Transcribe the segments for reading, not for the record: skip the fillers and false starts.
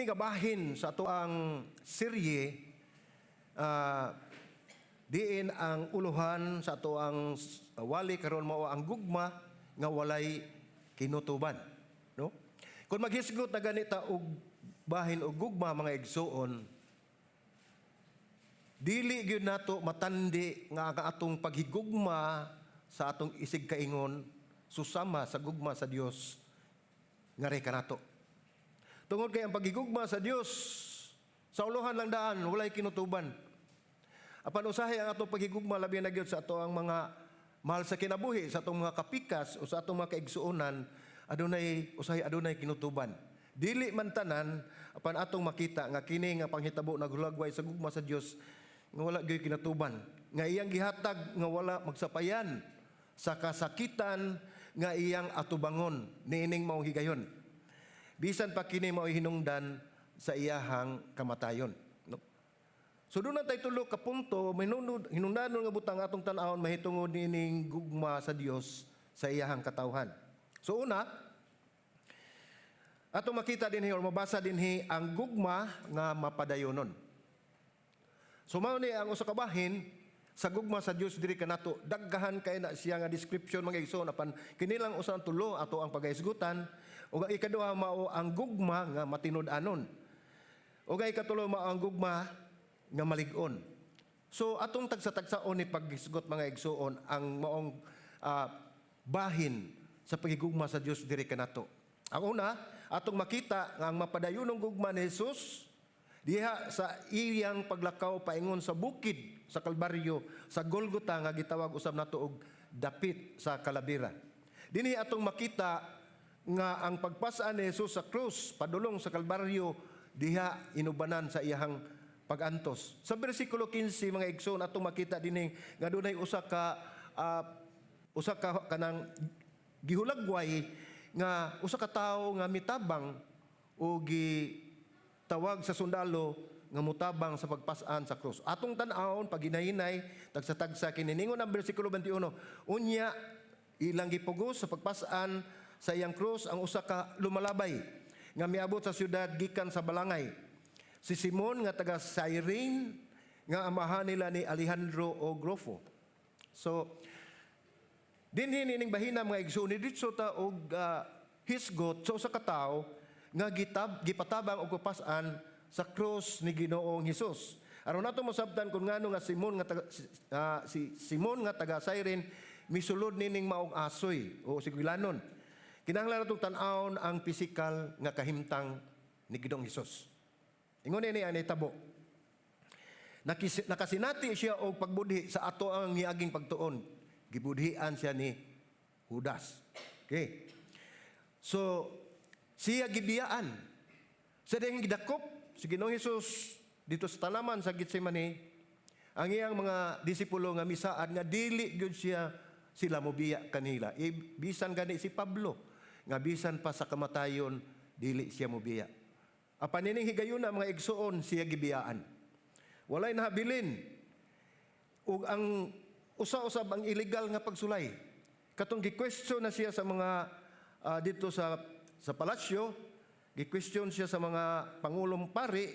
Kini nga bahin sa atoang serye, diin ang uluhan sa atoang wali karon mao ang gugma nga walay kinutuban, no? Kung maghisgot na ganita og bahin og gugma, mga igsuon, dili gyud nato matandi nga ang atong paghigugma sa atong isig kaingon susama sa gugma sa Dios ngari kanato. Tungod kay ang paghigugma sa Dios sa uluhan lang daan, walay kinutuban. Apan usahay ang atong paghigugma, labi na gyud sa ato ang mga mahal sa kinabuhi, sa atong mga kapikas o sa atong mga kaigsuonan, adunay usahay adunay kinutuban. Dili man tanan, apan atong makita nga kini nga panghitabo naghulagway sa gugma sa Dios nga wala gyud kinatuban, nga iyang gihatag nga wala magsapayan sa kasakitan nga iyang atubangon niining maong higayon. Bisan pa kini mao'y hinungdan sa iyahang kamatayon. No? So duna tay tulo ka punto, hinungdanon nga butang atong tan-awon mahitungod niining gugma sa Dios sa iyahang katawhan. So una, atong makita dinhi or mabasa dinhi ang gugma nga mapadayonon. So mao ni ang usa ka bahin sa gugma sa Dios diri kanato. Daghan kay na siya nga description, mga igsoon, apan kini lang usa ang tulo ato ang pagahisgutan. Ug ang ikaduha mao ang gugma nga matinud-anon. Ug ang ikatulo mao ang gugma nga malig-on. So atong tagsa-tagsaon ni paghisgot, mga igsoon, ang maong bahin sa paghigugma sa Dios diri kanato. Ang una, atong makita nga ang mapadayonong gugma ni Jesus diha sa iyang paglakaw paingon sa bukid sa Kalbaryo, sa Golgota nga gitawag usab nato og dapit sa Kalabira. Dinhi atong makita nga ang pagpas-an ni Jesus sa krus padulong sa Kalbaryo diha inubanan sa iyahang pagantos. Sa bersikulo 15, mga igsoon, atong makita dinhi nga dunay usa ka kanang gihulagway nga usa ka tawo nga mitabang o gitawag sa sundalo nga mutabang sa pagpas-an sa krus. Atong tan-awon paghinay-hinay, tagsa-tagsa kini. Ningon ang bersikulo 21, "Unya ilang gipugos sa pagpas-an sa iyang krus ang usa ka lumalabay nga miabot sa syudad gikan sa balangay. Si Simon nga taga Cyrene nga amahan nila ni Alejandro o Rufo." So dinhi nining bahina, mga igsoon, ni ditso ta og hisgot sa usa ka tawo nga gipatabang og papas-an sa krus ni Ginoong Hesus. Aron nato masabtan kung ngano nga Simon nga taga, si Simon nga taga Cyrene misulod nining maong asoy o sugilanon, kinahanglan natong tan-awon ang pisikal nga kahimtang ni Ginoong Hesus. Ingon ini ang nahitabo. Nakasinati siya og pagbudhi sa ato ang niaging pagtuon. Gibudhian siya ni Judas. Okay. So, siya gibiyaan. Sa dihang gidakop si Ginoong Hesus dito sa tanaman sa Getsemane, ang iyang mga disipulo nga misaad nga dili gyud siya sila mobiya kanila. E, bisan gani si Pablo nga bisan pa sa kamatayon dili siya mobiya. Apan nining higayuna, mga igsuon, siya gibiyaan. Walay nahabilin. Ug ang usa-usab ang illegal nga pagsulay. Katong gi-question na siya sa mga dito sa palasyo, gi-question siya sa mga pangulong pari,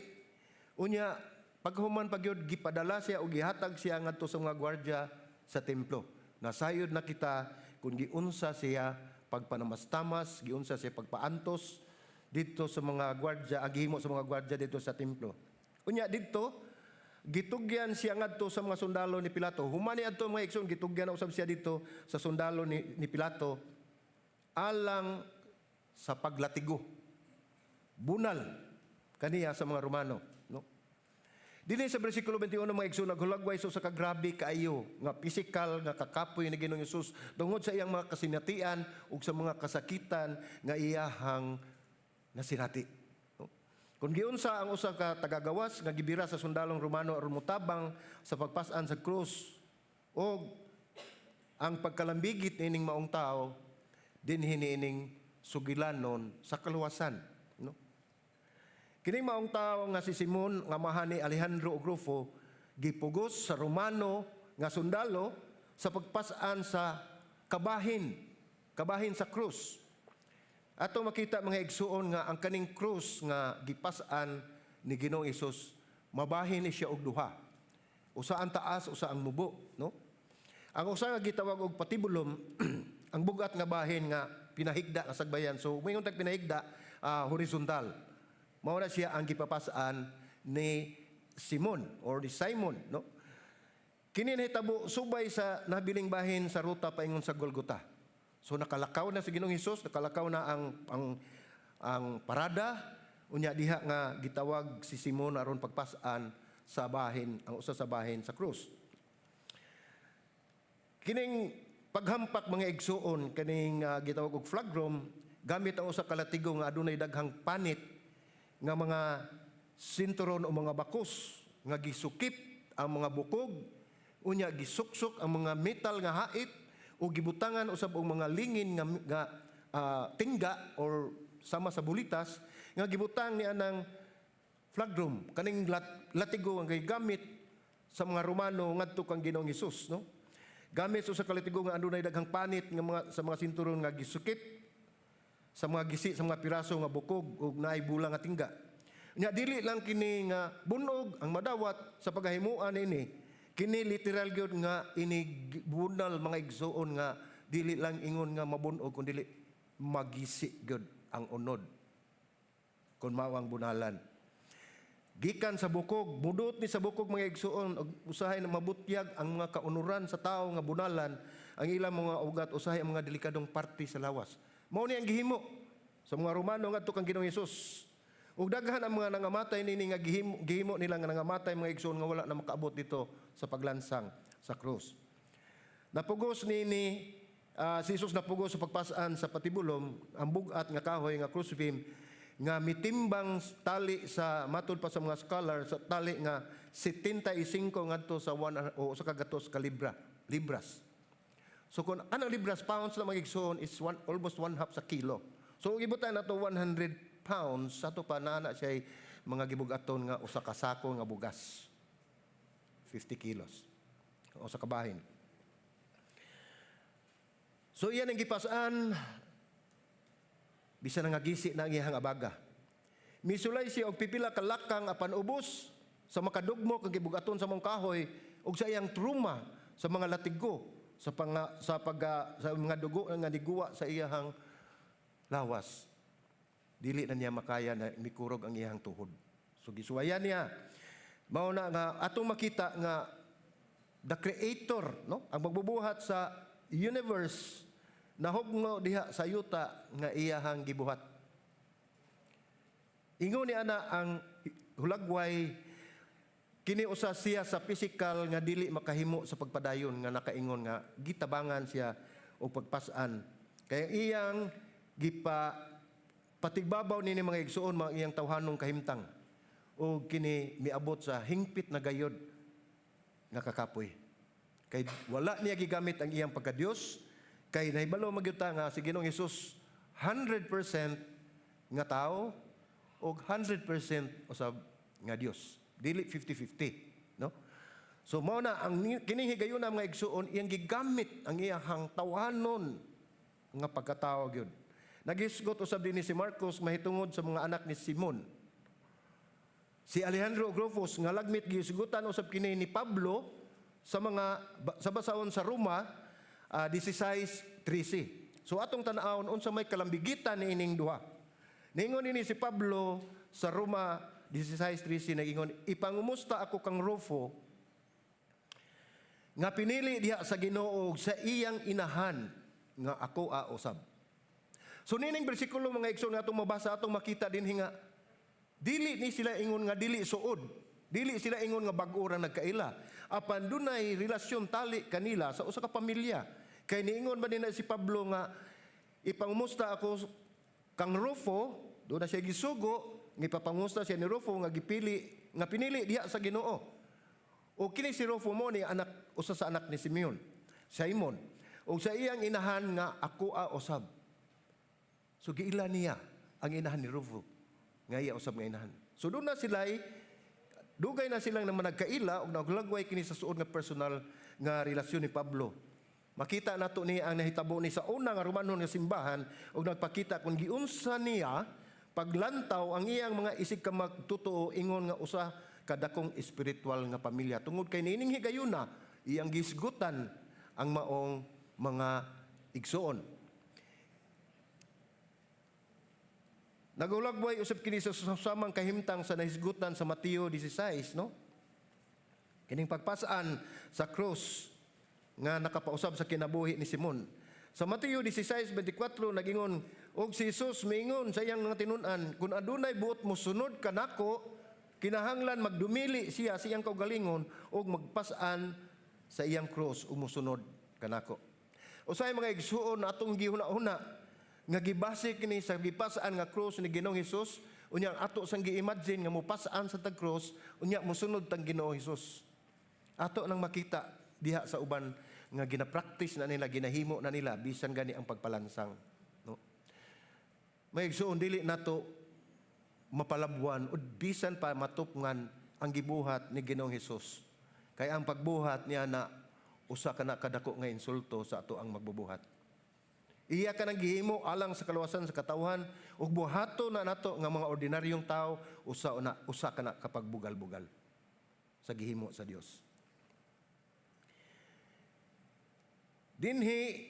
unya paghuman pagyud gipadala siya o gihatag siya ngadto sa mga gwardiya sa templo. Nasayod na kita kung giunsa siya pagpanamastamas, giunsa siya pagpaantos dito sa mga gwardiya, ang gihimo sa mga gwardiya dito sa templo. Unya dito, gitugyan siya ngadto sa mga sundalo ni Pilato. Human ni adto, mga igsoon, gitugyan na usab siya dito sa sundalo ni Pilato alang sa paglatigo. Bunal kaniya sa mga Romano, no? Dinhi sa bersikulo 21, mga igsoon, naghulagway so sa kagrabe kaayo nga pisikal nga kakapoy ni Ginoong Hesus tungod sa iyang mga kasinatian ug sa mga kasakitan nga iyahang nasinati. No? Kung giunsa ang usa ka tagagawas nga gibira sa sundalong Romano aron motabang sa pagpas-an sa krus og ang pagkalambigit nining maong tao dinhi niining sugilanon sa kaluwasan, no? Kining maong tao nga si Simon nga amahan ni Alejandro ug Rufo gipugos sa Romano nga sundalo sa pagpas-an sa kabahin sa krus. Ato makita, mga igsuon, nga ang kaning krus nga gipas-an ni Ginoong Hesus, mabahin ni siya og duha. Usa ang taas, usa ang mubo, no? Ang usa nga gitawag og patibulum, ang bugat nga bahin nga pinahigda nga sagbayan. So moingon tag pinahigda, horizontal. Mao na siya ang gipapas-an ni Simon or ni Simon, no? Kini nahitabo subay sa nabiling bahin sa ruta paingon sa Golgota. So nakalakaw na si Ginoong Hesus, nakalakaw na ang parada, unya diha nga gitawag si Simon aron pagpas-an sa bahin, ang usa sa bahin sa krus. Kining paghampak, mga igsuon, kining gitawag og flagrum, gamit ang usa ka latigo nga adunay daghang panit nga mga sinturon o mga bakos nga gisukip ang mga bukog, unya gisuksok ang mga metal nga hait o gibutangan usab og mga lingin nga tingga or sama sa bulitas nga gibutang ni anang flagrum, kaning latigo ang gamit sa mga Romano ngadto kang Ginoong Hesus, no? Gamit sa usa ka latigo nga adunay daghang panit nga mga sa mga sinturon nga gisukip sa mga gisi sa mga piraso nga bukog ug naay bula nga tingga. Nya dili lang kini nga bunog ang madawat sa paghahimuan ini. Kini literal gyud nga ini bunal, mga igsuon, nga dili lang ingon nga mabunog kun dili magisi gyud ang unod kung mao ang bunalan. Gikan sa bukog, mudot ni sa bukog, mga igsuon, ug usahay na mabutyag ang mga kaunuran sa tao nga bunalan, ang ilang mga ugat, usahay ang mga delikadong parte sa lawas. Mao ni ang gihimo sa mga Romano ngadto kang Ginoong Hesus. Ug daghan ang mga nangamatay nini nga gihimo nila nga nangamatay, mga igsuon, nga wala na makaabot dito sa paglansang sa krus. Napugos nini si Jesus, napugos sa pagpasan sa patibulom, ang bugat nga kahoy nga crucifix nga mitimbang tali sa, matud pa sa mga scholar, sa tali nga 75 ngadto sa 1 o sa kagatos ka libra, libras. So kung anang libras, pounds na, mga igsoon, is one, almost one half sa kilo. So ibutan nato 100 pounds, sa ato pa na siya mga gibugaton nga usa ka sako nga bugas. 50 kilos. O sa kabahin. So iyan ang gipasan bisan nga gisi na ang iyang abaga. Misulay siya og pipila ka lakang apan ubos sa makadugmok ang gibugaton sa maong kahoy ug sa iyang truma sa mga latigo sa panga, sa pag sa mga dugo nga niguwa sa iyang lawas. Dili na niya makaya na mikurog ang iyang tuhod. So gisuwayan niya. Mao na nga atong makita nga the creator, no, ang magbubuhat sa universe, nahugno diha sa yuta nga iyahang gibuhat. Ingon ni ana ang hulagway, kini usa siya sa physical nga dili makahimo sa pagpadayon nga nakaingon nga gitabangan siya og pagpas-an. Kaya iyang gipa patigbabaw nini, mga igsuon, mga iyang tawhanong kahimtang o kini miabot sa hingpit na gayod nga kakapoy. Kay wala niya gigamit ang iyang pagka-Dios, kay nahibalo magyud ta nga si Ginoong Hesus 100% nga tao og 100% usab nga Dios. Dili 50-50, no? So mao na ang kining higayuna, mga igsuon, iyang gigamit ang iyang tawhanon nga pagkatao gyud. Nagisgot usab dinhi si Marcos mahitungod sa mga anak ni Simon. Si Alejandro ug Rufus nga lagmit gisgutan usab kini ni Pablo sa basahon sa Roma 16:13. So atong tan-awon unsa may kalambigitan ni ining duha. Ningon ini si Pablo sa Roma 16:13, nagingon, "Ipangumusta ako kang Rufo nga pinili diha sa Ginoo sa iyang inahan nga ako a usab." So nining bersikulo, mga igsoon, nga atong mabasa, atong makita din nga dili ni sila ingon nga dili suod. Dili sila ingon nga bag-o ra nagkaila. Apan dunay relasyon tali kanila sa usa ka pamilya. Kay niingon ba nina si Pablo nga ipangumusta ako kang Rufo, doon na siya gisugo, nga ipapangusta siya ni Rufo nga gipili, nga pinili diha sa Ginoo. O kini si Rufo mo ni anak, usa sa anak ni Simeon, Simon. O sa iyang inahan nga ako a usab. So giila niya ang inahan ni Rufo nga iya usab nga inahan. So doon na sila ay dugay na silang naman nagkaila ug naglagway kini sa suod nga personal nga relasyon ni Pablo. Makita nato ni ang nahitabo ni sa una nga Romanon nga simbahan ug nagpakita kung giunsa niya paglantaw ang iyang mga isig ka magtutuo ingon nga usa ka dakong espiritual nga pamilya, tungod kay niining higayuna iyang gisgutan ang maong mga igsuon. Nagulagway usab kini sa samang kahimtang sa nahisgutan sa Mateo 16, no? Kining pagpasaan sa krus nga nakapausab sa kinabuhi ni Simon. Sa Mateo 16:24 nagingon, "Og si Jesus miingon sa iyang mga tinun-an, kung adunay buot mosunod kanako, kinahanglan magdumili siya sa iyang kaugalingon ug magpas-an sa iyang krus ug mosunod kanako." Usahay, mga igsuon, atong gihuna-huna nga gibase kini sa gipas-an nga krus ni Ginoong Hesus, unya ang ato sang gi-imagine nga mopas-an sa tag krus, unya mosunod tang Ginoong Hesus. Ato nang makita diha sa uban nga gina-practice na nila, ginahimo na nila bisan gani ang pagpalansang, no? Mga igsuon, dili nato mapalabwan o bisan pa matupngan ang gibuhat ni Ginoong Hesus. Kay ang pagbuhat niya na usa ka na kadako nga insulto sa ato ang magbubuhat. Iya ka nang gihimo alang sa kaluwasan sa katawhan ug buhato na nato nga mga ordinaryong tao, usa ka na kapagbugal-bugal sa gihimo sa Dios. Dinhi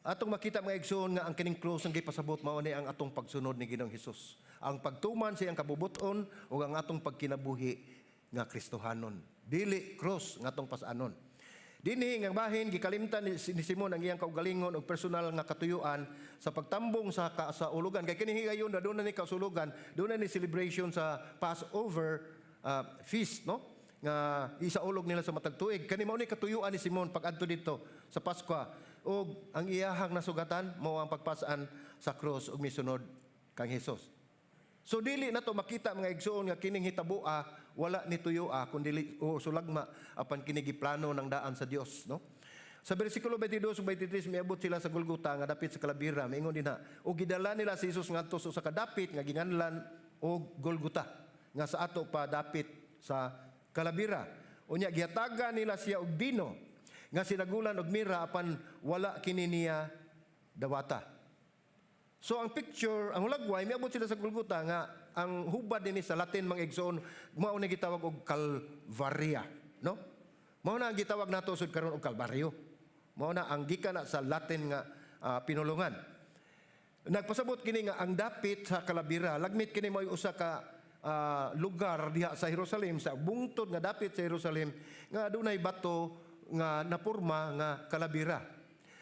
atong makita, mga igsoon, nga ang kining krus ang gipasabot mao ni ang atong pagsunod ni Ginoong Hesus. Ang pagtuman sa iyang kabubuton ug ang atong pagkinabuhi nga Kristohanon. Dili krus nga atong pasanon. Dinhi nga bahin, gikalimtan ni Simon ang iyang kaugalingon ug personal nga katuyuan sa pagtambong sa ulugan. Kay kini higayon na doon na ni kausulugan, doon na ni celebration sa Passover feast, no? Nga isaulog nila sa matag tuig. Kani mao ni katuyuan ni Simon pag-adto dito sa Paskwa. Ug ang iyahang nasugatan mao ang pagpasan sa krus ug misunod kang Hesus. So dili na to makita, mga igsuon, nga kining hitaboa wala ni tuyoa kun dili o sulagma, apan kini giplano ng daan sa Dios, no? Sa bersikulo 22 ug 23, miabot sila sa Golgota nga dapit sa Kalabira. Miingon dinha, ug gidala nila si Jesus ngadto sa usa ka dapit nga ginganlan og Golgota, nga sa ato pa dapit sa Kalabira. Unya gihatagan nila siya og bino nga sinagulan og mira, apan wala kini niya dawata. So ang picture, ang hulagway, miabot sila sa Golgota nga ang hubad dinhi sa Latin, mga igsoon, mao na gitawag og Calvaria, no? Mao na ang gitawag nato sud karon og Kalbaryo. Mao na ang gikan na sa Latin nga pinulungan. Nagpasabot kini nga ang dapit sa Kalabira, lagmit kini mo'y usa ka lugar diha sa Jerusalem, sa bungtod nga dapit sa Jerusalem nga adunay bato nga napurma nga kalabira.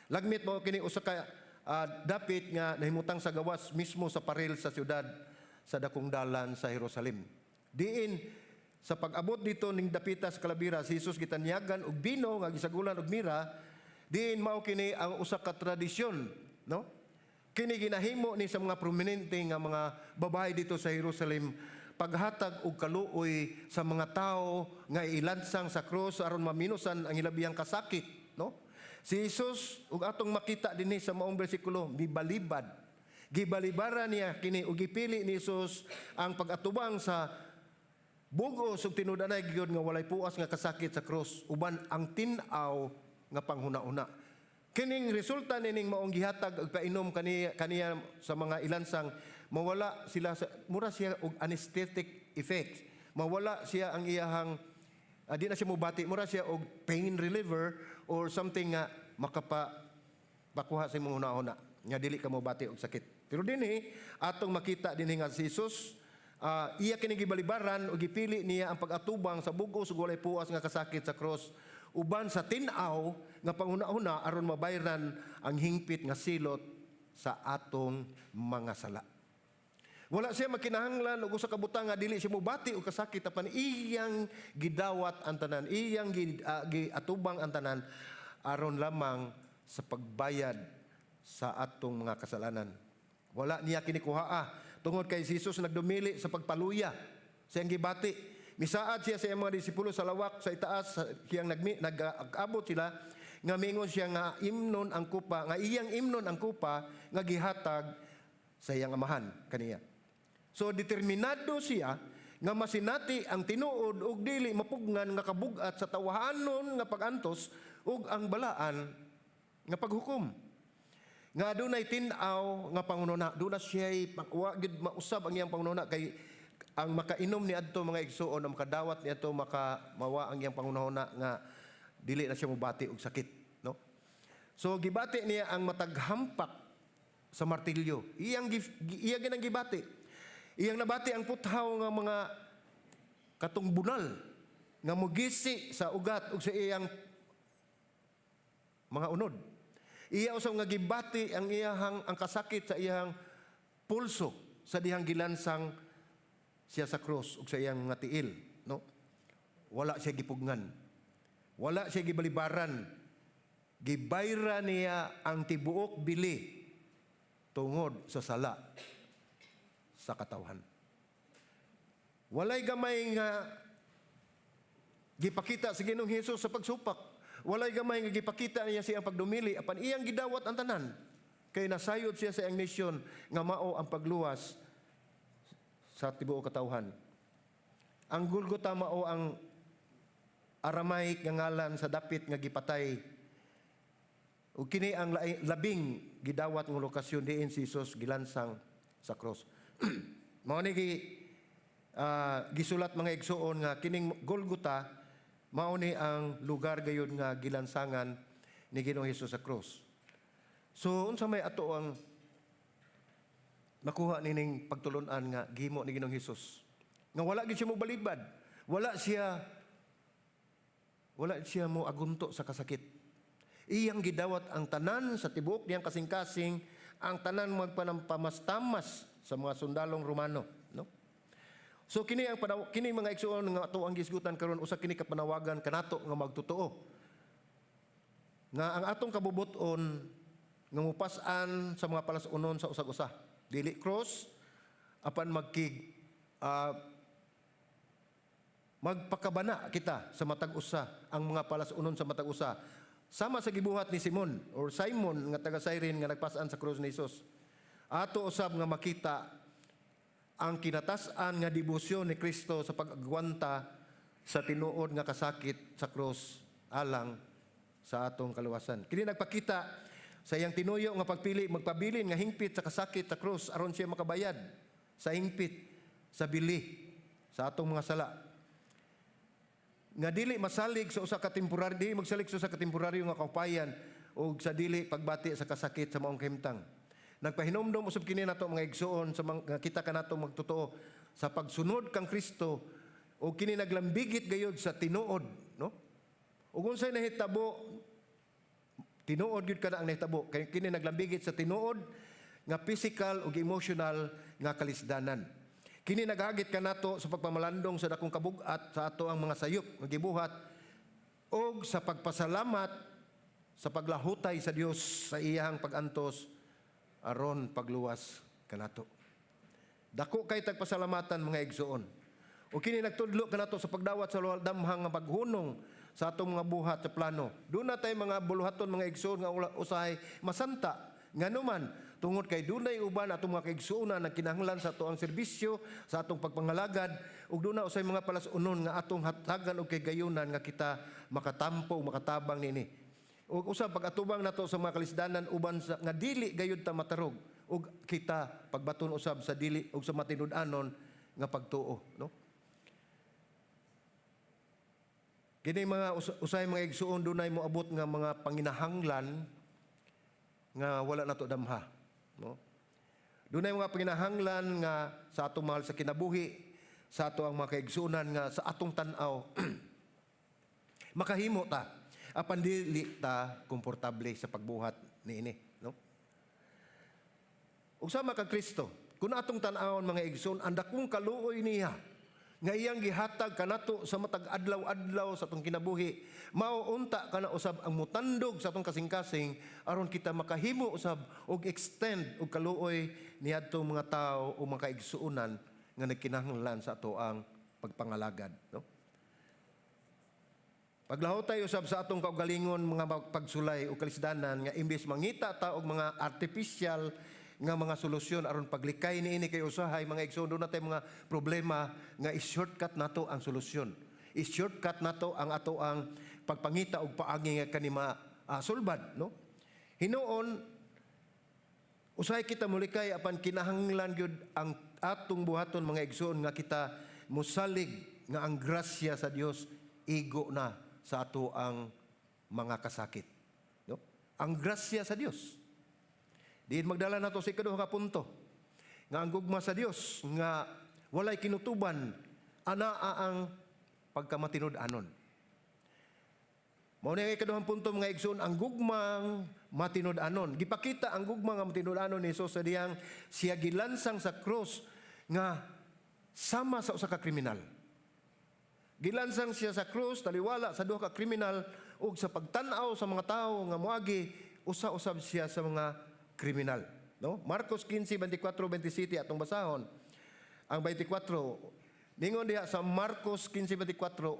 Lagmit mo kini usa ka dapit nga nahimutang sa gawas mismo sa paril sa syudad sa dakong dalan sa Jerusalem. Diin sa pag-abot dito ning dapita sa Kalabira, si Jesus gitanyagan og bino nga gisagulan og mira, diin mao kini ang usa ka tradisyon, no? Kini ginahimo ni sa mga prominente nga mga babae dito sa Jerusalem paghatag og kaluoy sa mga tao nga ilansang sa krus aron maminusan ang ilabihang kasakit, no? Si Jesus, ug atong makita dinhi sa maong bersikulo, mibalibad. Gibalibaran niya kini ug gipili ni Jesus ang pag-atubang sa bugos ug tinud-anay gyud nga walay puas nga kasakit sa krus uban ang tin-aw nga panghuna-una. Kining resulta nining maong gihatag og painom kaniya, kaniya sa mga ilansang, mawala sila sa mura siya og anesthetic effect. Mawala siya ang iyahang di na siya mobati, mura siya og pain reliever or something nga makapa pakuha sa imong huna-huna nga dili ka mobati og sakit. Pero dinhi atong makita dinhi nga si Jesus, iya kini gibalibaran ug gipili niya ang pag-atubang sa bugos ug walay puas nga kasakit sa cross uban sa tin-aw nga panghuna-huna aron mabayran ang hingpit nga silot sa atong mga sala. Wala siya makinahanglan og usa ka butang nga dili siya mobati og kasakit, apan iyang gidawat ang tanan, iyang giatubang ang tanan aron lamang sa pagbayad sa atong mga kasalanan. Wala niya kinikuhaa tungod kay si Jesus nagdumili sa pagpaluya sa iyang gibati. Misaad siya sa iyang mga disipulo sa lawak sa itaas siyang nag-abot sila nga mingon siya nga imnon ang kupa, nga iyang imnon ang kupa nga gihatag sa iyang Amahan kaniya. So determinado siya nga masinati ang tinuod ug dili mapugngan nga kabugat sa tawahanon nga pagantos ug ang balaan Nga paghukom. Nga adunay tin-aw nga panghunahuna, duna siya wa gyud mausab ang iyang panghunahuna kay ang makainom ni adto, mga igsuon, ang makadawat ni adto, maka mawa ang iyang panghunahuna nga dili na siya mobati og sakit, no? So gibati niya ang matag hampak sa martilyo. Iya ginang gibati. Iyang nabati ang puthaw nga mga katong bunal nga mugisi sa ugat ug sa iyang mga unod. Iya usab nga gibati ang iyahang ang kasakit sa iyang pulso sa dihang gilansang siya sa krus ug sa iyang nga tiil, no? Wala siya gipugngan. Wala siya gibalibaran. Gibayra niya ang tibuok bili tungod sa sala sa katawhan. Walay gamay nga gipakita sa Ginoong Hesus sa pagsupak. Walay gamay nga gipakita niya siyang pagdumili apan iyang gidawat ang tanan. Kay nasayod siya sa iyang misyon nga mao ang pagluwas sa tibuok katawhan. Ang Golgotha mao ang Aramaic nga ngalan sa dapit nga gipatay. Ug kini ang labing gidawat nga lokasyon diin si Jesus gilansang sa cross. Mao ni gisulat, mga igsuon, nga kining Golgotha mao ni ang lugar gayud nga gilansangan ni Ginoong Hesus sa cross. So unsa may ato ang makuha nining pagtulunan nga gihimo ni Ginoong Hesus? Nga wala gid siya mo balibad. Wala siya mo agunto sa kasakit. Iyang gidawat ang tanan sa tibuok niyang kasing-kasing, ang tanan magpanampamastamas sa mga sundalong Romano, no? So kini, mga igsuon, nga ato ang gisgutan karon, usa kini ka panawagan kanato nga magtotoo. Nga ang atong kabubuton nga mupas-an sa mga palas-unon sa usag-usa. Dili cross apan magkig magpakabana kita sa matag usa, ang mga palas-unon sa matag usa. Sama sa gibuhat ni Simon or Simon nga taga Cyrene nga nagpas-an sa krus ni Jesus. Ato usab nga makita ang kinatas-an nga debosyon ni Kristo sa pag-agwanta sa tinuod nga kasakit sa krus alang sa atong kaluwasan. Kini nagpakita sa iyang tinuyo nga pagpili magpabilin nga hingpit sa kasakit sa krus aron siya makabayad sa hingpit sa bili sa atong mga sala. Nga dili masalig sa usa ka temporary, dili magsalig sa usa ka temporaryo nga kaupayan o sa dili pagbati sa kasakit sa maong kahimtang. Nagpahinumdom usab kini nato, mga igsuon, sa mga nga kita kanato magtotoo sa pagsunod kang Kristo o kini naglambigit gayud sa tinuod, no? Ug unsay nahitabo, tinuod gyud kana ang nahitabo kay kini naglambigit sa tinuod nga physical ug emotional nga kalisdanan. Kini naghagit kanato sa pagpamalandong sa dakong kabug-at sa ato ang mga sayop nga gibuhat og sa pagpasalamat sa paglahutay sa Dios sa iyang pag-antos aron pagluwas kanato. Dako kay tagpasalamatan, mga igsuon. O kini nagtudlo kanato sa pagdawat sa damhang nga paghunong sa atong mga buhat sa plano. Duna tay mga buluhaton, mga igsuon, nga usahay masanta. Nganuman, tungod kay dunay uban atong mga kaigsuonan nagkinahanglan sa ato ang serbisyo, sa atong pagpangalagad, ug duna usay mga palas-unon nga atong hatagan og kagayunan nga kita makatampo, makatabang niini. Ug usab pag-atubang nato sa mga kalisdanan uban sa nga dili gayud ta matarog ug kita pagbaton usab sa dili ug sa matinud-anon nga pagtuo, no? Kini mga usay, mga igsuon, dunay moabot nga mga panginahanglan nga wala nato damha, no? Dunay mga panginahanglan nga sa atong mahal sa kinabuhi, sa ato ang mga kaigsuonan nga sa atong tan-aw makahimo ta apan dili ta komportable sa pagbuhat niini, no? Ug sama kang Kristo, kung atong tan-awon, mga igsoon, ang dakong kaluoy niya nga iyang gihatag kanato sa matag adlaw-adlaw sa atong kinabuhi, mao unta kana usab ang mutandog sa atong kasing-kasing aron kita makahimo usab og extend og kaluoy niadtong mga tawo o mga kaigsuonan nga nagkinahanglan sa ato ang pagpangalagad, no? Paglahutay usab sa atong kaugalingon mga pagsulay o kalisdanan nga imbes mangita ta og mga artificial nga mga solusyon aron paglikay niini, kay usahay, mga igsoon, duna tay mga problema nga i-shortcut nato ang solusyon. I-shortcut nato ang ato ang pagpangita og paagi nga kani ma sulbad, no? Hinuon usahay kita mulikay, apan kinahanglan gyud ang atong buhaton, mga igsoon, nga kita musalig nga ang grasya sa Dios igo na sa ato ang mga kasakit. No? Ang grasya sa Dios. Diin magdala nato sa ikaduha ka punto nga ang gugma sa Dios nga walay kinutuban anaa ang pagkamatinud-anon. Mao ni ang ikaduhang punto, mga igsoon, ang gugmang matinud-anon. Gipakita ang gugma nga matinud-anon ni Jesus sa diyang siya gilansang sa krus nga sama sa usa ka kriminal. Gilansang siya sa krus taliwala sa duha ka kriminal, ug sa pagtan-aw sa mga tawo nga moagi, usa-usab siya sa mga kriminal. No? Marcos 15:24 27 atong basahon. Ang 24, ningon diha sa Marcos 15:24,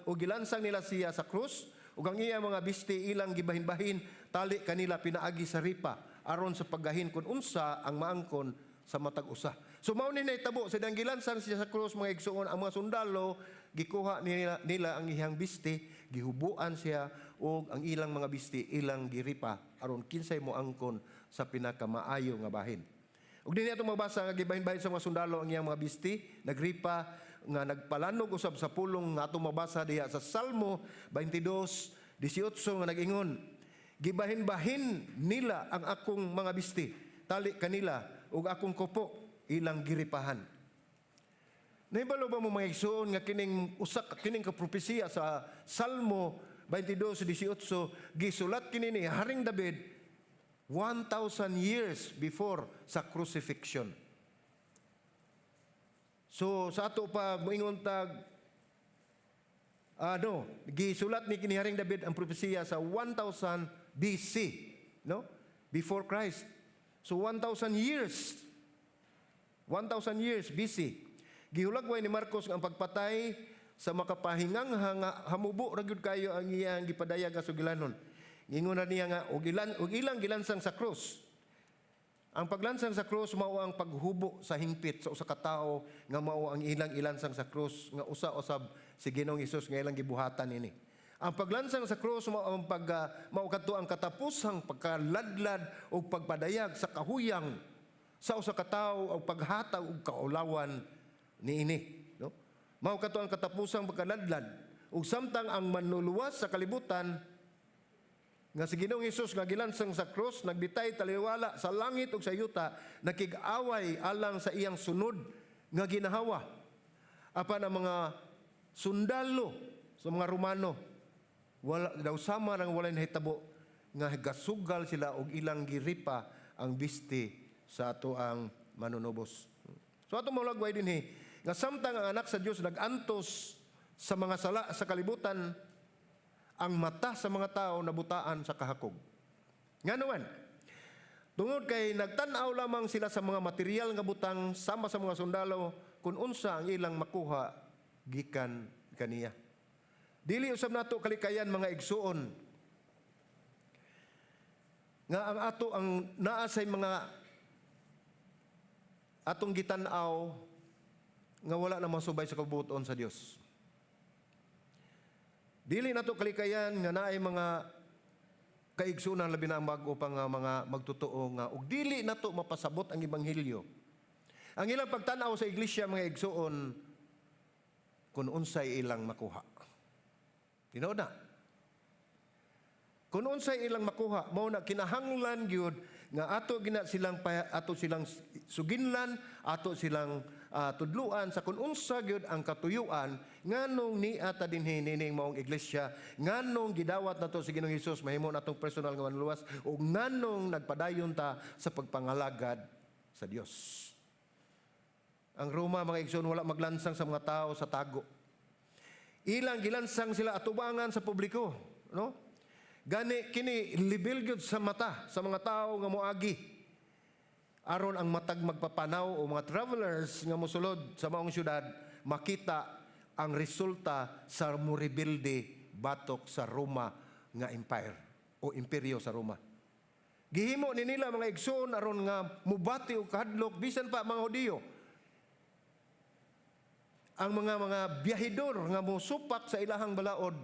Ug gilansang nila siya sa krus, ug ang iya mga bisti ilang gibahin-bahin tali kanila pinaagi sa ripa, aron sa paggahin kun unsa ang maangkon sa matag usa." So mao ni nahitabo sa diyang gilansang siya sa krus, mga igsuon, ang mga sundalo gikuha nila ang iyang bisti, gihubuan siya, ug ang ilang mga bisti ilang giripa aron kinsay moangkon sa pinakamaayo nga bahin. Ug dinhi atong mabasa nga gibahin-bahin sa mga sundalo ang iyang mga bisti, nagripa nga nagpalanog usab sa pulong nga atong mabasa diha sa Salmo 22:18 nga nag-ingon, "Gibahin-bahin nila ang akong mga bisti, tali kanila, ug akong kupo ilang giripahan." Nahibalo ba mo, mga igsoon, nga kining usa kining ka propesiya sa Salmo 22:18 gisulat kini ni Haring David 1,000 years before sa crucifixion? So sa ato pa moingon tag ano, gisulat ni kini Haring David ang propesiya sa 1000 BC, no? Before Christ. So 1,000 years. 1,000 years BC. Gihulagway ni Marcos ang pagpatay sa makapahingang nga hamubo ra gyud kayo ang iyang gipadayag nga sugilanon. Ingon na niya nga og ilang gilansang sa krus. Ang paglansang sa krus mao ang paghubo sa hingpit sa usa ka tawo nga mao ang ilang ilansang sa krus nga usa usab si Ginoong Hesus nga ilang gibuhatan ini. Ang paglansang sa krus mao kadto ang katapusang pagkaladlad ug pagpadayag sa kahuyang sa usa ka tawo o paghatag og kaulawan niini, no? Mao kadto ang katapusang pagkaladlad, ug samtang ang manluluwas sa kalibutan nga si Ginoong Hesus nga gilansang sa krus nagbitay taliwala sa langit ug sa yuta, nakig-away alang sa iyang sunod nga ginahawa. Apan ang mga sundalo sa mga Romano, wala daw, sama nang walay nahitabo nga gasugal sila og ilang giripa ang bisti sa ato ang manunubos. So atong mahulagway dinhi nga samtang ang anak sa Dios nagantos sa mga sala sa kalibutan, ang mata sa mga tao nabutaan sa kahakog. Ngano man? Tungod kay nagtan-aw lamang sila sa mga material nga butang sama sa mga sundalo kung unsa ang ilang makuha gikan kaniya. Dili usab nato kalikayan, mga igsuon, nga ang ato ang naa say mga atong gitan-aw nga wala na masubay sa kabubut-on sa Dios. Dili nato kalikayan nga naay mga kaigsunan, labi na ang bago pa nga mga magtotoo, nga ug dili nato mapasabot ang ebanghelyo. Ang ilang pagtan-aw sa iglesia, mga igsuon, kung unsay ilang makuha. Tinuod na. Kung unsay ilang makuha, mao na kinahanglan gyud nga ato silang suginlan, ato silang tudluan sa kung unsa gyud ang katuyuan, nganong nia ta dinhi nining maong iglesia, nganong gidawat nato si Ginoong Hesus mahimo natong personal nga manluluwas, ug nganong nagpadayon ta sa pagpangalagad sa Dios. Ang Roma, mga igsoon, wala maglansang sa mga tao sa tago. Ilang gilansang sila atubangan sa publiko, no? Gani kini libil gyud sa mata sa mga tao nga moagi. Aron ang matag magpapanaw o mga travelers nga mosulod sa maong syudad makita ang resulta sa morebelde batok sa Roma nga empire o imperyo sa Roma. Gihimo ni nila, mga igsoon, aron nga mubati og kahadlok bisan pa mga Hudiyo. Ang mga biyahidor nga mosupak sa ilahang balaod,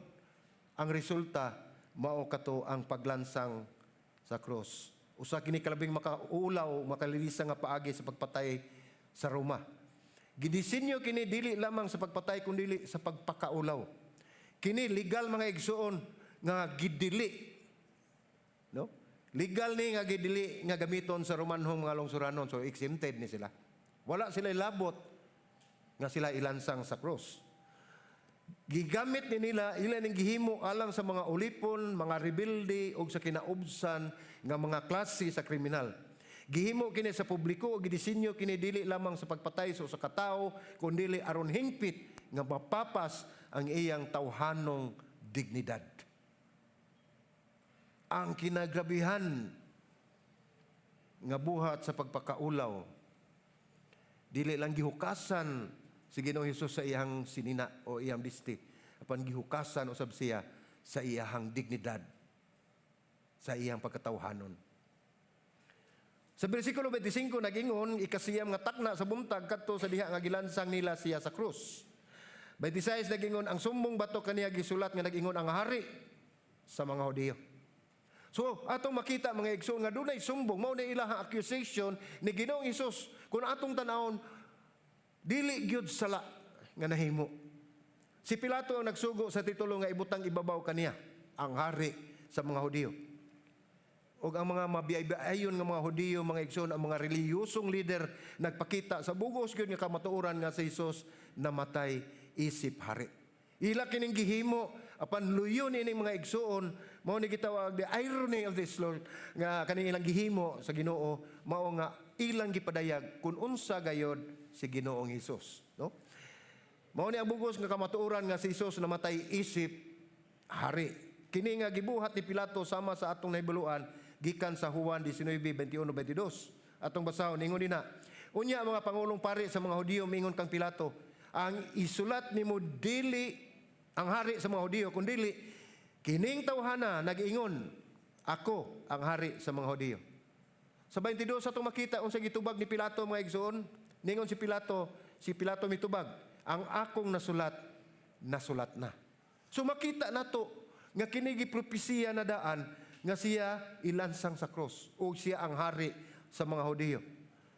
ang resulta mao kato ang paglansang sa cross. Usa kini kalabing makaulaw, makalilisa nga paagi sa pagpatay sa Roma. Gidisenyo kini dili lamang sa pagpatay kundi sa pagpakaulaw. Kini legal, mga igsuon, nga gidili, no? Legal ni nga gidili nga gamiton sa Romanhong mga lungsuranon, so exempted ni sila. Wala sila labot nga sila ilansang sa cross. Gigamit ni nila ila ning gihimo alang sa mga ulipon, mga rebelde ug sa kinaubsan nga mga klase sa kriminal. Gihimo kini sa publiko ug gidisenyo kini dili lamang sa pagpatay sa usa ka tawo kundi aron hingpit nga mapapas ang iyang tawhanong dignidad. Ang kinagrabihan nga buhat sa pagpakaulaw, dili lang gihukasan si Ginoong Hesus sa iyang sinina o iyang bisti, apan gihukasan usab siya sa iyang dignidad, sa iyang pagkatawhanon. Sa bersikulo 25 nagingon, 9:00 nga takna sa buntag kadto sa diha nga gilansang nila siya sa krus. 26 nagingon, ang sumbong bato kaniya gisulat nga nagingon, "Ang hari sa mga Hudiyo." So, atong makita, mga igsoon, nga dunay sumbong, mao na ilahang accusation ni Ginoong Hesus. Kung atong tanawon, dili gyud sala nga nahimo. Si Pilato ang nagsugo sa titulo nga ibutang ibabaw kaniya, "Ang hari sa mga Hudiyo." Og ang mga mabiyay-ayon nga mga Hudiyo, mga igsoon, ang mga relihiyosong leader nagpakita sa bugos gyud nga kamatuoran nga si Jesus namatay isip hari. Ila kining gihimo apan luyo ni ining mga igsuon, mao ni gitawag the irony of this, Lord, nga kaning ilang gihimo sa Ginoo mao nga ilang gipadayag kung unsa gayod si Ginoong Hesus, no? Mao ni ang bugos nga kamatuoran nga si Hesus namatay isip hari. Kini nga gibuhat ni Pilato, sama sa atong nahibaluan gikan sa Juan 19:21 22. Atong basahon, ingon dinha. "Unya ang mga pangulong pari sa mga Hudiyo mingon kang Pilato, 'Ang isulat nimo dili 'Ang hari sa mga Hudiyo,' kundili 'Kining tawhana nag-ingon, Ako ang hari sa mga Hudiyo.'" Sa 22 atong makita unsa gitubag ni Pilato, mga igsoon. Ningon si Pilato, si Pilato mitubag, "Ang akong nasulat, nasulat na." So makita nato nga kini gipropesiya na daan nga siya ilansang sa cross o siya ang hari sa mga Hudiyo.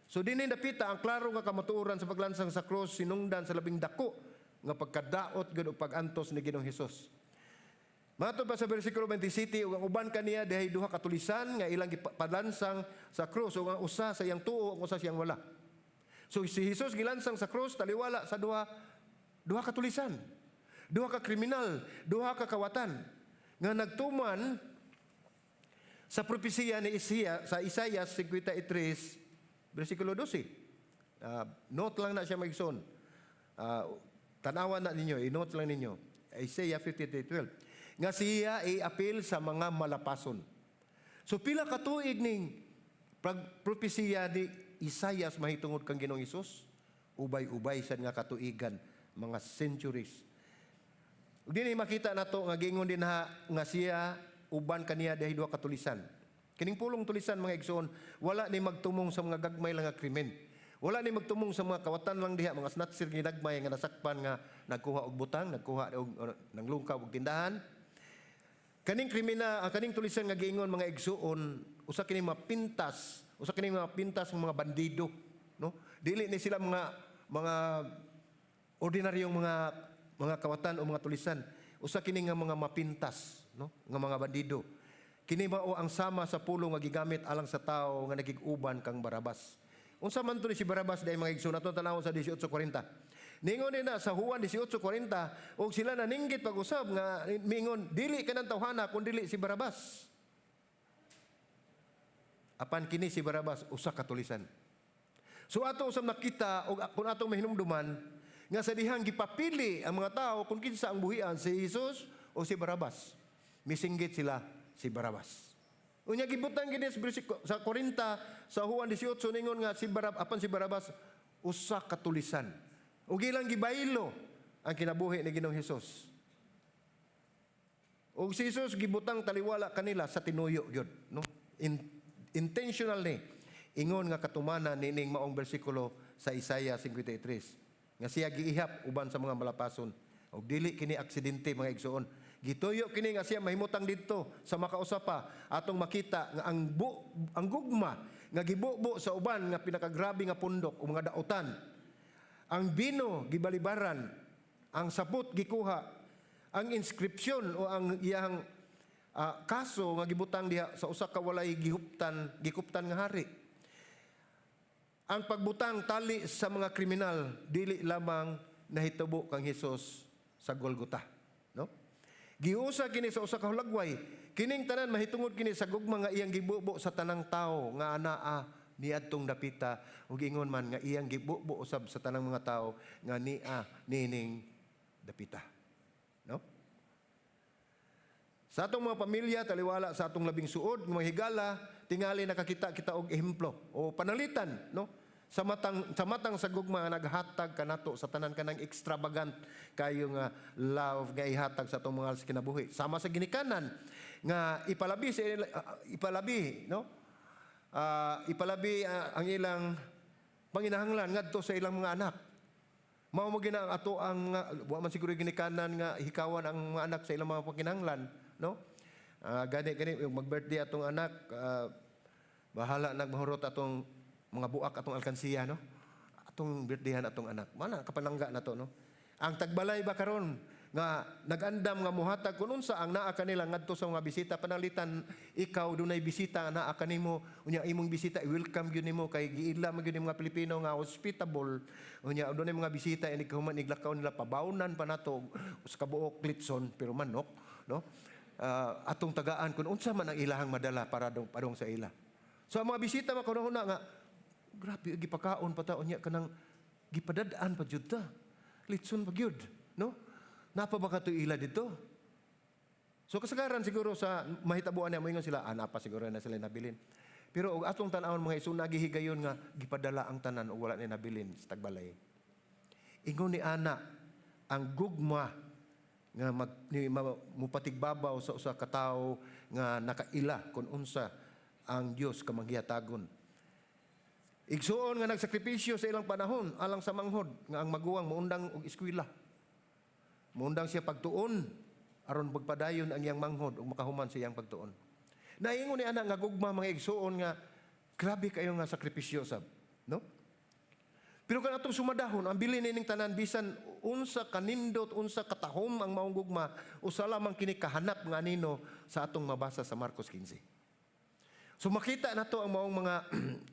So dinhi dapita ang klaro nga kamatuoran sa paglansang sa cross sinungdan sa labing dako nga pagkadaot gud o pag-antos ni Ginoong Hesus. Matod pa sa bersikulo 27, ug ang uban kaniya dihay duha ka tulisan nga ilang gipalansang sa krus, ug ang usa sa iyang tuo, ang usa sa iyang wala. So si Jesus gilansang sa krus taliwala sa duha duha ka tulisan. Duha ka kriminal, duha ka kawatan nga nagtuman sa propesiya ni Isaiah sa Isaiah 53 bersikulo 12. Note lang na siya, mga igsoon. Tanawan na ninyo, i-note lang ninyo. Isaiah 53:12. Nga siya iapil sa mga malapason. So pila ka tuig ning propesiya ni Isaias mahitungod kang Ginoong Hesus? Ubay-ubay sad nga katuigan, mga centuries. Ug dinhi makita nato nga giingon dinha nga siya uban kaniya dihay duha ka tulisan. Kining pulong tulisan, mga igsoon, wala ni magtumong sa mga gagmay lang nga krimen. Wala ni magtumong sa mga kawatan lang diha, mga snatcher ginagmay nga nasakpan nga nagkuha og butang, nagkuha og nanglungkaw og tindahan. Kaning krimina, ang kaning tulisan nga giingon, mga igsuon, usa kini mga pintas ng mga bandido, no? Dili ni sila mga ordinaryong mga kawatan o mga tulisan. Usa kini nga mga mapintas, no? Nga mga bandido. Kini mao ang sama sa pulong nga gigamit alang sa tao nga nakig-uban kang Barabas. Unsa man to ni si Barabas dahil, mga igsoon? Atong tanawon sa 18:40. Ningon na sa Juan 18:40, og sila naninggit pag-usab nga mingon, "Dili kanang tawhana kun dili si Barabas." Apan kini si Barabas usa ka tulisan. So ato usab nakita og kung atong mahinumduman nga sa dihang gipapili ang mga tao kung kinsa ang buhian, si Jesus o si Barabas, misinggit sila, "Si Barabas." Unya gibutang gini sa 40 sa Juan 18, ningon nga si Barab apan si Barabas usa ka tulisan. Ug ilang gibaylo ang kinabuhi ni Ginoong Hesus. Ug si Jesus gibutang taliwala kanila sa tinuyo gyud, no? Intentional ni ingon nga katumanan nining maong bersikulo sa Isaiah 53 nga siya giihap uban sa mga malapason. Ug dili kini aksidente, mga igsoon. Gituyo kini nga siya mahimutang didto sa makausa pa atong makita nga ang gugma nga gibubo sa uban nga pinakagrabe nga pundok o mga dautan. Ang bino gibalibaran, ang sapot gikuha, ang inscription o ang iyang kaso nga gibutang diha sa usa ka walay gihuptan, gikuptan nga hari. Ang pagbutang tali sa mga kriminal dili lamang nahitabo kang Hesus sa Golgota, no? Giusa kini sa usa ka hulagway. Kining tanan mahitungod kini sa gugma nga iyang gibubo sa tanang tawo nga anaa niadtong dapita ug ingon man nga iyang gibubo usab sa tanang mga tawo nga nia nining dapita. No? Sa atong mga pamilya, taliwala sa atong labing suod, mga higala, tingali nakakita kita og ehemplo o panalitan, no? Sa matang sa gugma nga naghatag kanato sa tanan kanang extravagant kayo nga love nga ihatag sa atong mga kinabuhi. Sama sa ginikanan nga ipalabi, no? Ipalabi ang ilang panginahanglan ngadto sa ilang mga anak. Mao mo gina ang ato ang wa man siguro ginikanan nga hikawan ang mga anak sa ilang mga panginahanglan, no? Gani gani yung mag-birthday atong anak, bahala nagmahurot atong mga buak, atong alkansiya, no? Atong birthdayhan atong anak. Mana kapanangga na to, no? Ang tagbalay ba karon nga nagandam nga muhatag kun unsa ang naa kanila ngadto sa mga bisita? Panalitan ikaw dunay bisita nga naa kanimo, unya imong bisita i-welcome gyud nimo kay giila man gyud ni mga Pilipino nga hospitable. Unya dunay mga bisita, inig human iglakaw nila, pabawnan pa nato sa kabuok litson pero manok, no? Atong tagaan kun unsa man ang ilahang madala para dong padong sa ila. So ang mga bisita makunahuna nga grabe, gipakaon pa ta, unya kanang gipadad-an pa jud ta, litson pa gyud, no? Napa ba kato ila dito? So kasagaran siguro sa mahitabuan niya, moingon sila, ah, napa siguro na sila nabilin. Pero og atong tan-awon, mga igsoon, nagihigayon nga gipadala ang tanan ug wala ni nabilin sa tagbalay. Ingon ni ana, ang gugma nga mupatigbabaw sa usa ka tawo nga nakaila kung unsa ang Dios kamanghihatagon. Igsuon nga nagsakripisyo sa ilang panahon alang sa manghod nga ang maguwang muundang og eskwela. Muundang siya pagtuon aron pagpadayon ang iyang manghod ug makahuman sa iyang pagtuon. Naingon ni ana nga gugma, mga igsuon, nga grabe kayo nga sakripisyo sab, no? Pero kan atong sumadahon, ang bilin nining tanan, bisan unsa kanindot, unsa katahom ang maong gugma, usa lamang kini kahanap nga anino sa atong mabasa sa Marcos 15. So makita na to ang maong mga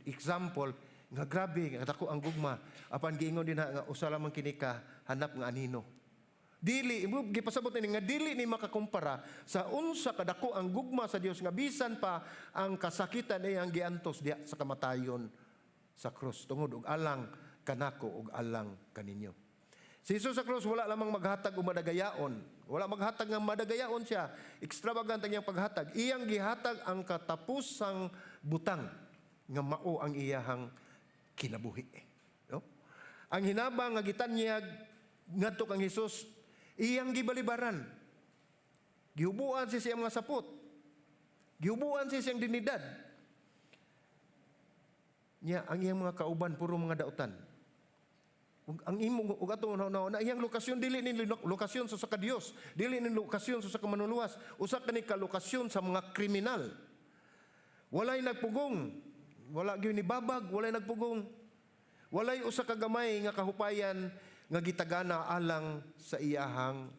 example nga grabe nga dako ang gugma, apan giingon din ha nga usa lamang kini kahanap nga anino. Dili imo gipasabot ni nga dili ni makakumpara sa unsa kadako ang gugma sa Dios nga bisan pa ang kasakitan iyang giantos diha sa kamatayon sa krus tungod og alang kanako ug alang kaninyo. Si Jesus sa krus wala lamang maghatag og madagayaon. Wala maghatag nga madagayaon siya. Extravagant ang iyang paghatag. Iyang gihatag ang katapusang butang nga mao ang iyahang kinabuhi. No? Ang hinabang nga gitanyag ngadto kang Hesus, iyang gibalibaran. Gihubuan siya siyang mga sapot. Gihubuan siya siyang dignidad. Nya ang iyang mga kauban puro mga dautan. Ug ang imong ug atong na na iyang lokasyon dili ni lokasyon sa usa ka Dios, dili ni lokasyon sa usa ka manluluwas, usa kani ka lokasyon sa mga kriminal. Walay nagpugong, wala gyud ni babag, walay nagpugong. Walay usa ka gamay nga kahupayan nga gitagana alang sa iyahang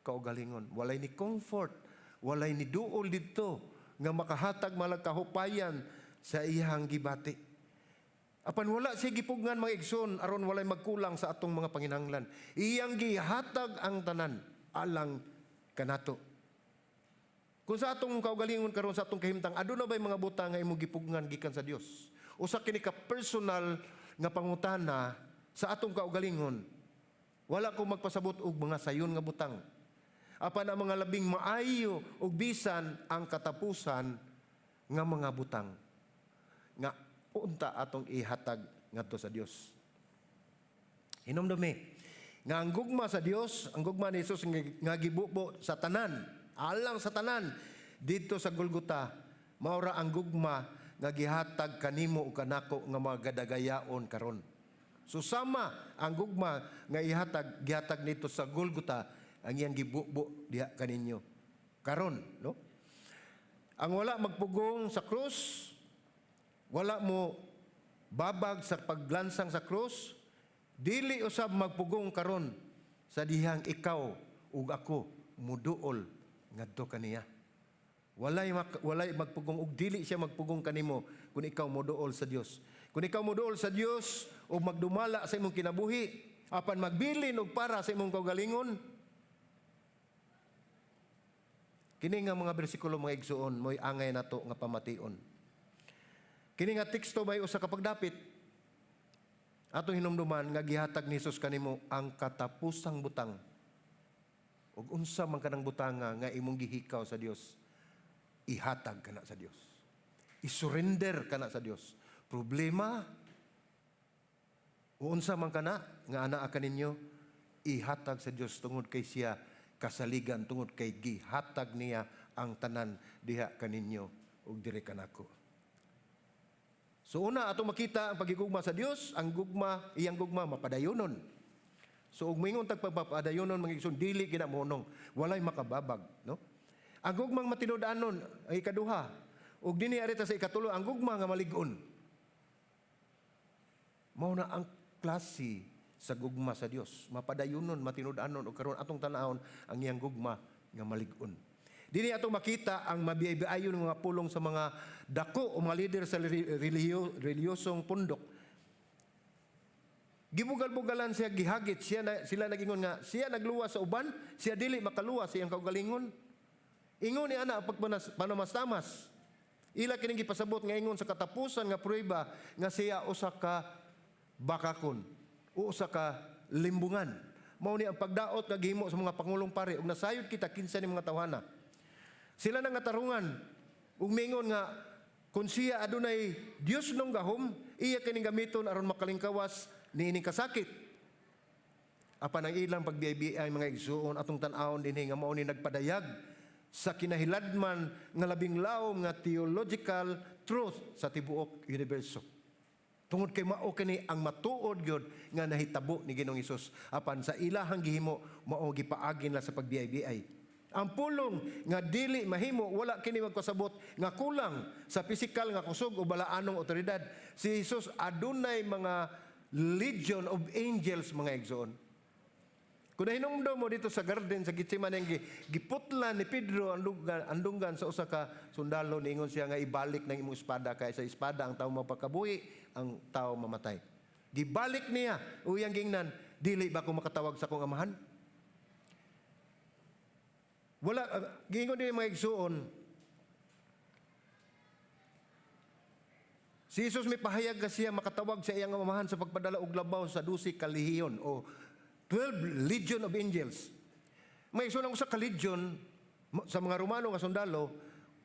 kaugalingon. Walay ni comfort, walay ni duol didto nga makahatag malag kahupayan sa iyahang gibati. Apan wala siya gipugngan, mga igsoon, aron walay magkulang sa atong mga panginahanglan. Iyang gihatag ang tanan alang kanato. Kung sa atong kaugalingon karon, sa atong kahimtang, aduna bay mga butang nga imong gipugngan gikan sa Dios? Usa kini ka personal nga pangutana sa atong kaugalingon. Wala ko magpasabot og mga sayon nga butang. Apan ang mga labing maayo ug bisan ang katapusan nga mga butang nga unta atong ihatag ngadto sa Dios. Hinumdumi nga ang gugma sa Dios, ang gugma ni Jesus nga gibubo sa tanan, alang sa tanan didto sa Golgota, maura ang gugma nga gihatag kanimo ug kanako nga magadagayaon karon. So sama ang gugma nga ihatag gihatag nito sa Golgota. Ang iyang gibubo diha kaninyo. Karon, no? Ang wala magpugong sa krus, wala mo babag sa paglansang sa krus, dili usab magpugong karon sa dihang ikaw ug ako muduol ngadto kaniya. Walay magpugong ug dili siya magpugong kanimo kung ikaw moduol sa Dios. Kung ikaw moduol sa Dios ug magdumala sa imong kinabuhi, apan magbilin og para sa imong kaugalingon, kini nga mga bersikulo, mga igsuon, mo'y angay nato nga pamation. Kini nga teksto may usa ka pagdapit. Atong hinumduman nga gihatag ni Jesus kanimo ang katapusang butang. Ug unsa man kanang butanga nga imong gihikaw sa Dios, ihatag kana sa Dios. I-surrender kana sa Dios. Problema o unsa man kana nga anaa kaninyo, ihatag sa Dios tungod kay siya kasaligan, tungod kay gihatag niya ang tanan diha kaninyo ug diri kanako. So una, atong makita ang pagigugma sa Dios, ang gugma, iyang gugma mapadayonon. So ug moingon tag pagpapadayonon, mga igsoon, dili gina mohunong, walay makababag, no? Ang gugmang matinud-anon ang ikaduha. Ug dinhi ari ta sa ikatulo, ang gugma nga malig-on. Mao na ang klase sa gugma sa Dios, mapadayonon, matinud-anon, ug karon atong tan-awon ang iyang gugma nga malig-on. Dinhi atong makita ang mabiyay-biyayon nga mga pulong sa mga dako o mga lider sa relihiyosong pundok. Gibugal-bugalan siya, gihagit siya na, sila nagingon nga siya nagluwas sa uban, siya dili makaluwas sa iyang kaugalingon. Ingon ni ana ang pagpanamas-tamas. Ila kining gipasabot nga ingon sa katapusan nga prueba nga siya usa ka bakakon o usa ka limbungan. Mao ni ang pagdaot nga gihimo sa mga pangulong pari ug nasayod kita kinsa ni mga tawhana. Sila nang tarungan ug mingon nga kung siya adunay Dios nung gahom, iya kining gamiton aron makalingkawas niining kasakit. Apan ang ilang pagbiay-biay, mga igsuon, atong tan-awon dinhi nga mao ni nagpadayag sa kinahiladman nga labing lawom nga theological truth sa tibuok universo. Tungod kay mao kini ang matuod gyud nga nahitabo ni Ginoong Hesus. Apan sa ilahang gihimo, mao gipaagi nila sa pagbiay-biay. Ang pulong nga dili mahimo, wala kini magpasabot nga kulang sa pisikal nga kusog o balaanong otoridad. Si Jesus adunay mga legion of angels, mga igsoon. Kung nahinumdom mo dito sa garden sa Gethsemane, ang giputlan ni Pedro ang dunggan sa usa ka sundalo, niingon siya nga ibalik ng imong espada kay sa espada ang tao mapakabuhi, ang tao mamatay. Gibalik niya ug iyang gingnan, "Dili ba ko makatawag sa akong Amahan?" Wala giingon din, mga igsuon, si Jesus may pahayag ka siya makatawag sa iyang Amahan sa pagpadala og labaw sa 12 ka lehiyon o 12 legion of angels. May igsoon, ang usa ka legion sa mga Romano nga sundalo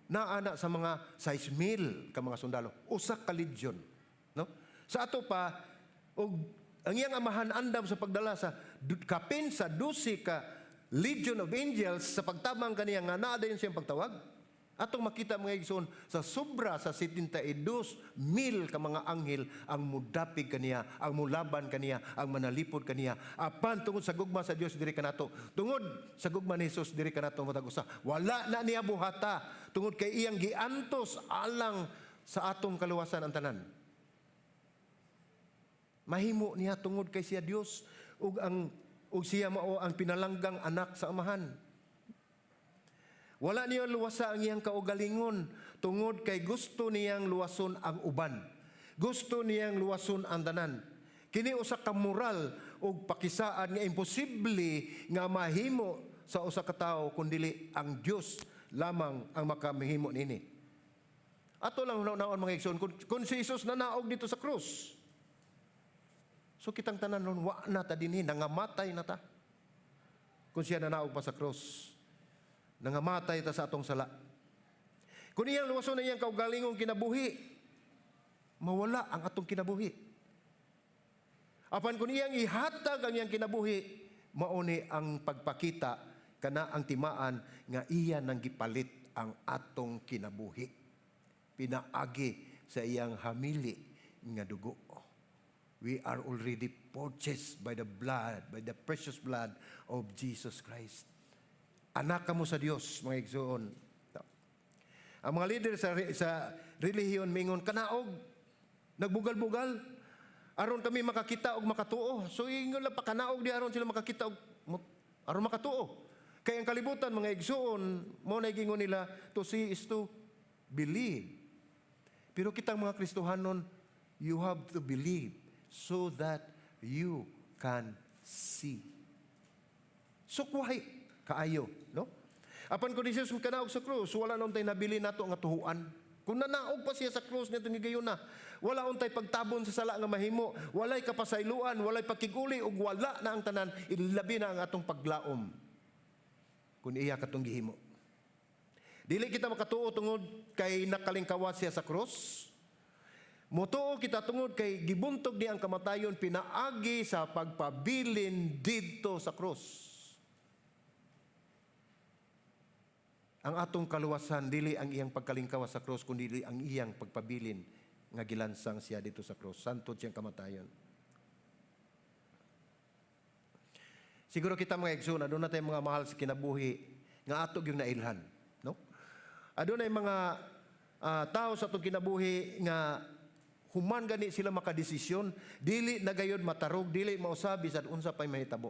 naa na sa mga 6,000 ka mga sundalo. Usa ka legion, no? Sa ato pa og ang iyang Amahan andam sa pagdala sa kapin sa 12 ka legion of angels sa pagtabang kaniya nga naa dayon siyang pagtawag. Atong makita, mga igsoon, sa sobra sa 72 mil ka mga anghel ang mudapig kaniya, ang mulaban kaniya, ang manalipod kaniya. Apan tungod sa gugma sa Dios diri kanato, tungod sa gugma ni Jesus diri kanato matag usa, wala na niya buhata tungod kay iyang giantos alang sa atong kaluwasan ang tanan. Mahimo niya tungod kay siya Dios ug siya mao ang pinalanggang anak sa Amahan. Wala niya luwasa ang iyang kaugalingon tungod kay gusto niyang luwason ang uban. Gusto niyang luwason ang tanan. Kini usa ka moral ug pakisaad nga imposible nga mahimo sa usa ka tawo kun dili ang Dios lamang ang makamahimo niini. Ato lang hunaon, mga igsoon, kung si Jesus nanaog dito sa krus. So kitang tanan nun, wa na ta dinhi, nangamatay na ta. Kung siya nanaog pa sa krus, nangamatay ta sa atong sala. Kung iyang luwason na iyang kaugalingong kinabuhi, mawala ang atong kinabuhi. Apan kung iyang ihatag ang iyang kinabuhi, mauni ang pagpakita kana ang timaan nga iya nang gipalit ang atong kinabuhi. Pinaagi sa iyang hamili nga dugo. We are already purchased by the blood, by the precious blood of Jesus Christ. Anak kamo sa Dios, mga igsoon. Ang mga leader sa relihiyon mingon, "Kanaog, nagbugal-bugal aron kami makakita og makatuo." So ingon lang pakanaog di aron sila makakita og aron makatuo. Kay ang kalibutan, mga igsoon, mo na gingon nila, "To see is to believe." Pero kitang mga Kristohanon, you have to believe so that you can see. Sukwahi kaayo, no? Apan kung ni Jesus kanaog sa krus, wala na untay nabili nato nga tuhuan. Kung nanaog pa siya sa krus nitong higayuna, wala untay pagtabon sa sala nga mahimo, walay kapasayloan, walay pakiguli ug wala na ang tanan, ilabi na ang atong paglaom kung iya katong gihimo. Dili kita makatuo tungod kay nakalingkawas siya sa krus. Mutuo kita tungod kay gibuntog niya ang kamatayon pinaagi sa pagpabilin didto sa krus. Ang atong kaluwasan dili ang iyang pagkalingkawas sa krus, kundi ang iyang pagpabilin nga gilansang siya dito sa krus santod siyang kamatayon. Siguro kita, mga igsoon, aduna tay mga mahal sa kinabuhi nga ato gyung nailhan, no? Adunay mga tao sa atong kinabuhi nga human gani sila makadesisyon, dili na gayod matarog, dili mausab bisan unsa pay mahitabo.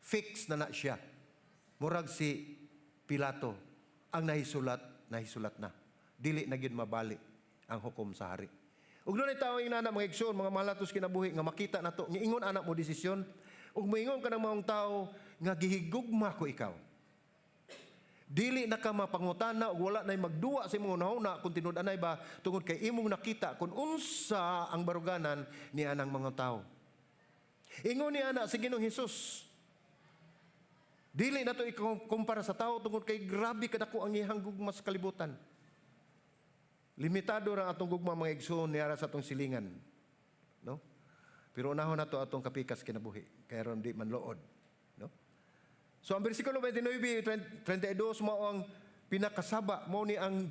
Fix na na siya. Murag si Pilato, ang nahisulat, nahisulat na. Dili na gyud mabali ang hukom sa hari. Ug dunay tao inana, mga igsoon, mga mahal nato sa kinabuhi nga makita nato, ingon anak mo desisyon, ug moingon ka ng maong tao nga gihigugma ko ikaw. Dili na ka mapangutana ug wala nay magduwa sa imong hunahuna kung tinud-anay ba, tungod kay imong nakita kung unsa ang baruganan ni anang mga tao. Ingon ni ana si Ginoong Hesus. Dili na to ikumpara sa tao tungod kay grabe kadako ang iyang gugma sa kalibutan. Limitado ra atong gugma, mga igsoon, niara sa atong silingan. No? Pero unahon nato atong kapikas kinabuhi kay aron di manlood, no? So ang bersikulo 29, 32 mao ang pinakasaba, mao ni ang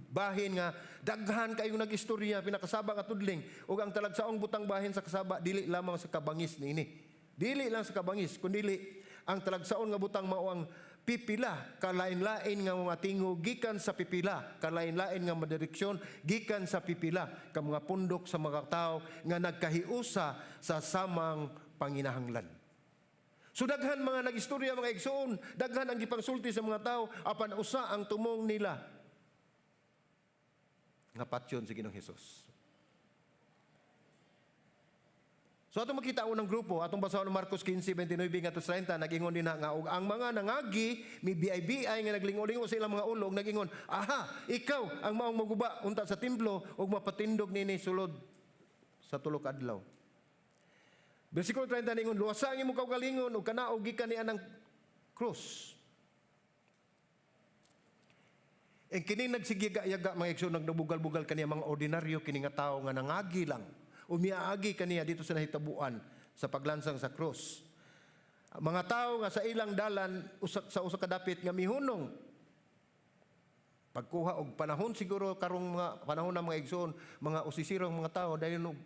bahin nga daghan kayong nag-istorya, pinakasaba nga tudling. Ug ang talagsaong butang bahin sa kasaba, dili lamang sa kabangis niini. Dili lang sa kabangis, kundi ang talagsaon nga butang mao ang pipila kalain-lain nga mga tingog gikan sa pipila kalain-lain nga mga direksyon gikan sa pipila ka mga pundok sa mga tao nga nagkahiusa sa samang panginahanglan. So daghan mga nag-istorya, mga igsoon, daghan ang gipangsulti sa mga tao, apan usa ang tumong nila, nga patyon si Ginoong Hesus. So atong makita unang grupo, atong basahon ng Marcos 15:29 ngadto 30, nag-ingon din na nga og ang mga nangagi mi BIBI nga naglingo-lingo sa ilang mga ulog, nag-ingon, "Aha, ikaw ang maong maguba unta sa templo ug mapatindog nini sulod sa 3 ka adlaw." Bersikulo 30 ningon, "Luwasa ang imong kaugalingon ug kanaog gikan ni anang krus." Ang kini nagsigiga-yaga, mga igsoon, nagnabugal-bugal kaniya, mga ordinaryo kini nga tawo nga nangagi lang. Umiaagi kaniya dito sa nahitabuan sa paglansang sa krus. Mga tao nga sa ilang dalan usa, sa usa ka dapit nga mihunong pagkuha og panahon, siguro karong mga panahon ng mga igsoon, mga usisirong mga tao dayon og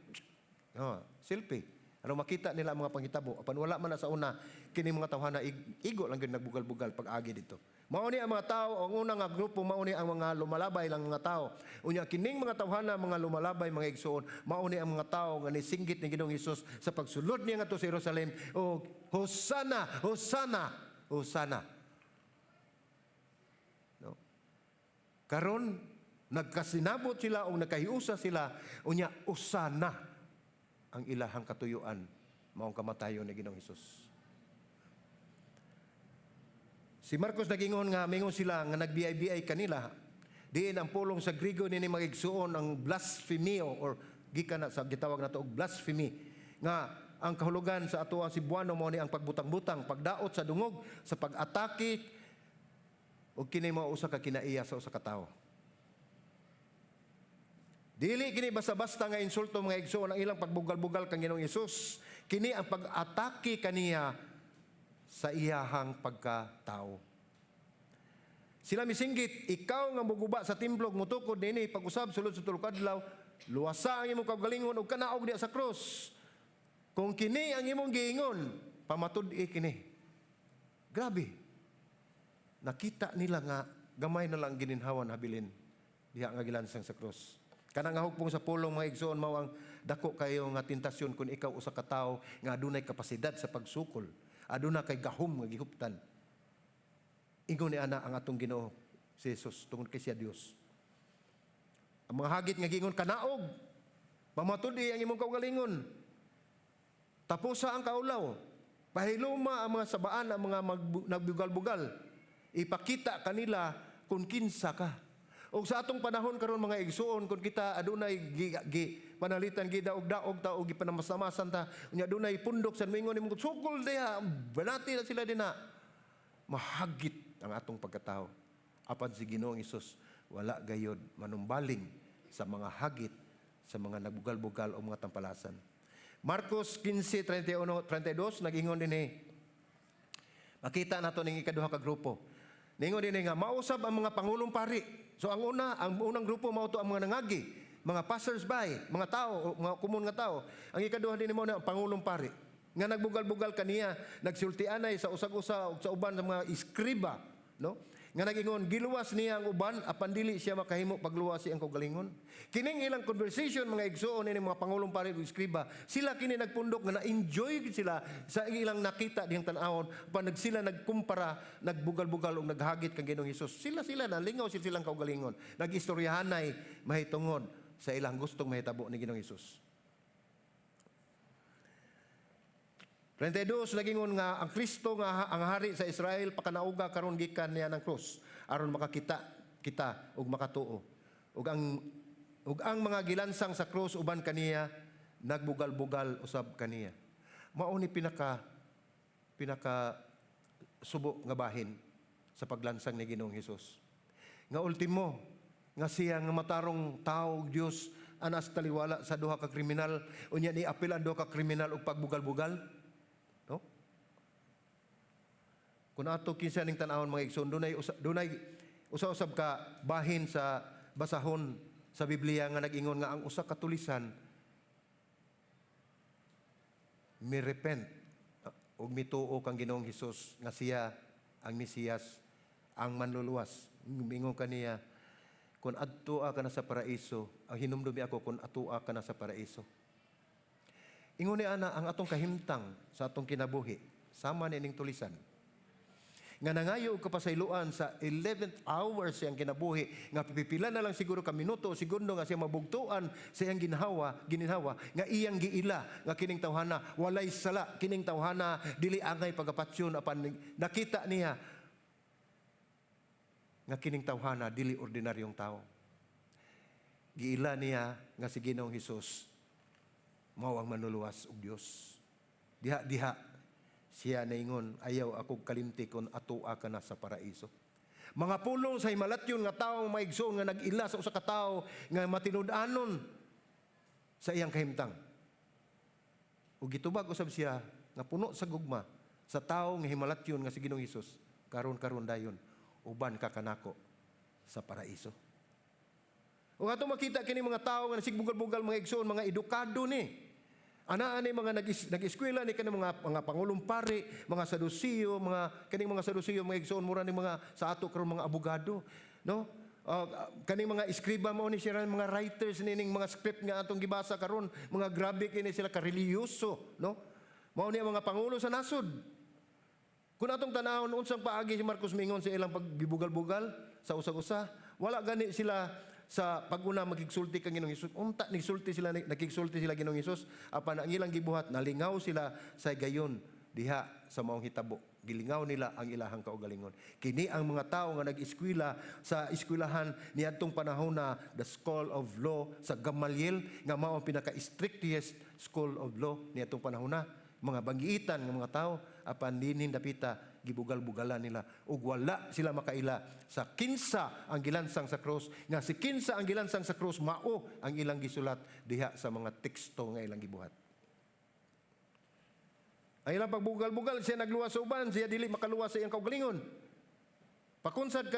oh, selfie aron makita nila ang mga panghitabo. Apan wala man na sa una kini mga tawhana, igo lang gyud nagbugal-bugal pag-agi dito. Mao ni ang mga tao, ang una nga grupo mao ni ang mga lumalabay lang mga tao. Unya kining mga tawhana, mga lumalabay, mga igsoon, mao ni ang mga tao nga nisinggit ni Ginoong Hesus sa pagsulod niya ngadto sa Jerusalem og "Hosana, Hosana, Hosana." No? Karon nagkasinabot sila o nagkahiusa sila, unya usa na ang ilahang katuyuan, maong kamatayon ni Ginoong Hesus. Si Marcos nagingon nga mingon sila nga nagbiay-biay kanila. Diin ang pulong sa Grigo nini, mga igsuon, ang blasphemio or gikan na sa gitawag nato og blasphemy nga ang kahulugan sa ato ang Cebuano mo ni ang pagbutang-butang, pagdaot sa dungog, sa pag-atake, ug kini mao usa ka kinaiya sa usa ka tawo. Dili kini basta-basta nga insulto, mga igsoon, ang ilang pagbugal-bugal kang Ginoong Hesus. Kini ang pag-atake kaniya sa iyahang pagkatao. Sila misinggit, "Ikaw nga muguba sa templo, mutukod nini pag-usab sulod sa 3 ka adlaw, luwasa ang imong kaugalingon ug kanaog diha sa krus. Kung kini ang imong giingon, pamatud-i kini." Grabe. Nakita nila nga gamay na lang gininhawan habilin diha nga gilansang sa krus. Kana nga hugpong sa pulong, mga igsoon, mao ang dako kayo nga tentasyon kung ikaw usa ka tawo nga adunay kapasidad sa pagsukol, aduna kay gahom nga gihuptan. Ingon ni ana ang atong Ginoo si Jesus tungod kay siya Dios. Ang mga hagit nga giingon, "Kanaog. Pamatud-i ang imong kaugalingon. Tapusa ang kaulaw. Pahiluma ang mga sabaan, ang mga nagbugal-bugal. Ipakita kanila kung kinsa ka." Og sa atong panahon karon, mga igsuon, kung kita adunay gi panalitan gidaog-daog ta o gipanamasamasan ta, unya adunay pundok sa mingon nimo, "Sukol diha, banati na sila dinha." Mahagit ang atong pagkatao. Apan si Ginoong Hesus wala gayod manumbaling sa mga hagit, sa mga nagbugal-bugal o mga tampalasan. Marcos 15:31, 32, nag-ingon din eh. Makita nato ning ikaduha ka grupo. Ningon din nga mausab ang mga pangulong pari. So ang una, ang unang grupo mao to ang mga nangagi, mga passers-by, mga tao, o mga komon nga tao. Ang ikaduha din mao na ang pangulong pari nga nagbugal-bugal kaniya, nagsultianay sa usag-usa ug sa uban sa mga iskriba, no? Nga nag-ingon, "Giluwas niya ang uban apan dili siya makahimo pagluwas siyang kaugalingon." Kining ilang conversation, mga igsuon, ini mga pangulong pari ug iskriba, sila kini nagpundok nga na-enjoy gid sila sa ilang nakita dihang tan-awon pa nag sila nagkumpara, nagbugal-bugal ug naghagit kang Ginoong Hesus. Sila sila nalingaw sila silang kaugalingon. Nag-istoryahanay mahitungod sa ilang gustong mahitabo ni Ginoong Hesus. 32, nagingon nga ang Kristo nga ang hari sa Israel, pakanauga karon gikan niya ng krus aron makakita kita ug makatuo. Ug ang mga gilansang sa krus uban kaniya nagbugal-bugal usab kaniya. Mao ni pinaka pinaka subo nga bahin sa paglansang ni Ginoong Hesus. Nga ultimo nga siya nga matarong tao ug Dios anas taliwala sa duha ka kriminal, unya ni apil ang duha ka kriminal og pagbugal-bugal. No? Kung ato kinsa ning tan-awon, mga igsoon, dunay usa-usab ka bahin sa basahon sa Biblia nga nag-ingon nga ang usa ka tulisan mi-repent ug mituo kang Ginoong Hesus nga siya ang Mesiyas, ang manluluwas. Mingon kaniya, "Kung adtua ka na sa paraiso, ang hinumdumi ako kung atua ka na sa paraiso." Ingon ni ana ang atong kahimtang sa atong kinabuhi, sama ni ining tulisan nga nangayo og kapasayloan sa 11th hour siyang kinabuhi, nga pipila na lang siguro ka minuto o segundo nga siya mabugtuan sa iyang ginhawa, nga iyang giila nga kining tawhana walay sala, kining tawhana dili angay pagapatyon, apan nakita niya nga kining tawhana dili ordinaryong tao. Giila niya nga si Ginoong Hesus mao ang manluluwas ug Dios. Diha diha siya naingon, "Ayaw ako kalimti kon atua ka na sa paraiso." Mga pulong sa himalatyon nga tawo, maigsoon, nga nag-ila sa usa ka tawo nga matinud-anon sa iyang kahimtang. Ug gitubag usab siya nga puno sa gugma sa tawo nga himalatyon nga si Ginoong Hesus, "Karon-karon dayon uban ka kanako sa paraiso." Ug ato makita kini mga tawo nga nasigbugal-bugal, mga igsoon, mga edukado ni. Anaa ni mga nag-eskwela ni kanang mga pangulong pari, mga Saduceo, mga kaning mga Saduceo, mga igsoon, mura ni mga sa ato karon mga abogado, no? Kaning mga eskriba mao ni sila mga writers nining mga script nga atong gibasa karon, mga grabe kini sila ka relihiyoso, no? Mao ni ang mga pangulo sa nasod. Kung atong tanawon unsang paagi si Marcos mingon sa ilang paggibugal-bugal sa usag-usa, wala gani sila sa pag-una magigsulti kang Ginoong Hesus. Unta nigsulti sila, nagigsulti sila Ginoong Hesus, apan ang ilang gibuhat, nalingaw sila sa gayon diha sa maong hitabo. Gilingaw nila ang ilahang kaugalingon. Kini ang mga tao nga nag-eskwela sa eskwelahan niadtong panahon na the School of Law sa Gamaliel, nga mao ang pinaka-strictest school of law niadtong panahon na, mga banggiitan nga mga tao, apan dinhin dapita gibugal-bugalan nila ug wala sila makaila sa kinsa ang gilansang sa krus, nga si kinsa ang gilansang sa krus mao ang ilang gisulat diha sa mga teksto nga ilang gibuhat. Ang ilang pagbugal-bugal, siya nagluwas sa uban, siya dili makaluwas sa iyang kaugalingon. Pakunsara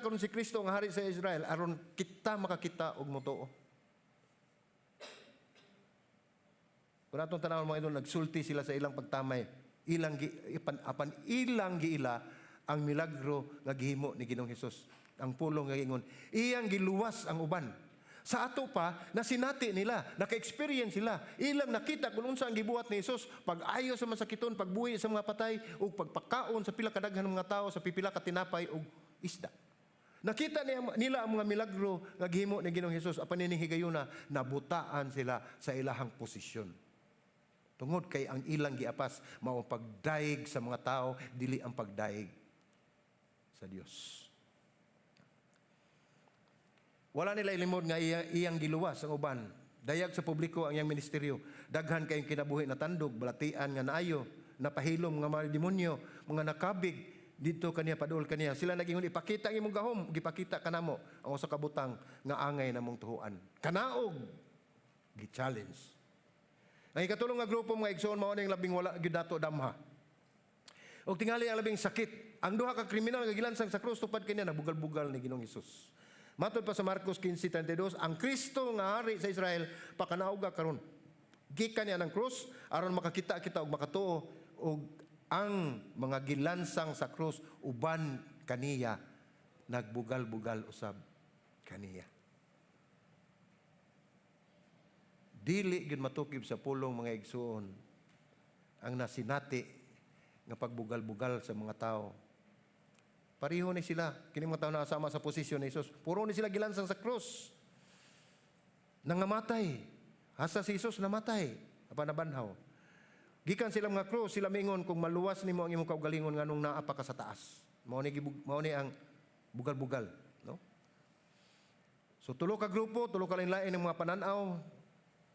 karon si Kristo nga hari sa Israel aron kita makakita og motuo. Kung atong tanawon, mga idol, nagsulti sila sa ilang pagtamay. Ilang gi, ipan, apan ilang giila ang milagro nga gihimo ni Ginoong Hesus. Ang pulong nga giingon, iyang giluwas ang uban. Sa ato pa, nasinati nila, naka-experience sila. Ilang nakita kung unsa ang gibuhat ni Hesus, pag-ayo sa masakiton, pagbuhi sa mga patay, ug pagpakaon sa pila kadaghan ng mga tao sa pipila ka tinapay ug isda. Nakita nila ang mga milagro nga gihimo ni Ginoong Hesus apan nining higayuna nabutaan sila sa ilahang posisyon. Tungod kay ang ilang giapas mao ang pagdayeg sa mga tao, dili ang pagdayeg sa Dios. Wala nila ilimod nga iyang giluwas ang uban. Dayag sa publiko ang iyang ministeryo. Daghan kayong kinabuhi na tandog, balatian nga naayo, napahilom nga mga demonyo, mga nakabig didto kaniya, padul kaniya. Sila nagingon, "Ipakita ang imong gahom, gipakita kanamo ang usa ka butang nga angay namong tuhuan." Kanaog, gi-challenge. Ang ikatulong nga grupo, mga igsoon, mao ning labing wala gyud nato damha. Og tingali ang labing sakit. Ang duha ka kriminal nga gilansang sa krus tupad kaniya nagbugal-bugal ni Ginoong Hesus. Matod pa sa Marcos 15:32, ang Kristo nga hari sa Israel pakanaoga karon. Gikan niya ng krus aron makakita kita og makatuo og ang mga gilansang sa krus uban kaniya nagbugal-bugal usab kaniya. Dili gyud matukib sa pulong, mga igsuon, ang nasinati nga pagbugal-bugal sa mga tao. Pareho ni sila. Kini mga tao na sama sa posisyon ni Jesus. Puro ni sila gilansang sa krus. Nangamatay. Hasta si Jesus namatay. Apan nabanhaw. Gikan sila mga krus, sila mingon, "Kung maluwas nimo ang imong kaugalingon, nganong naa pa ka sa taas?" Mao ni ang bugal-bugal, no? So tulo ka grupo, tulo ka lain-lain ng mga pananaw,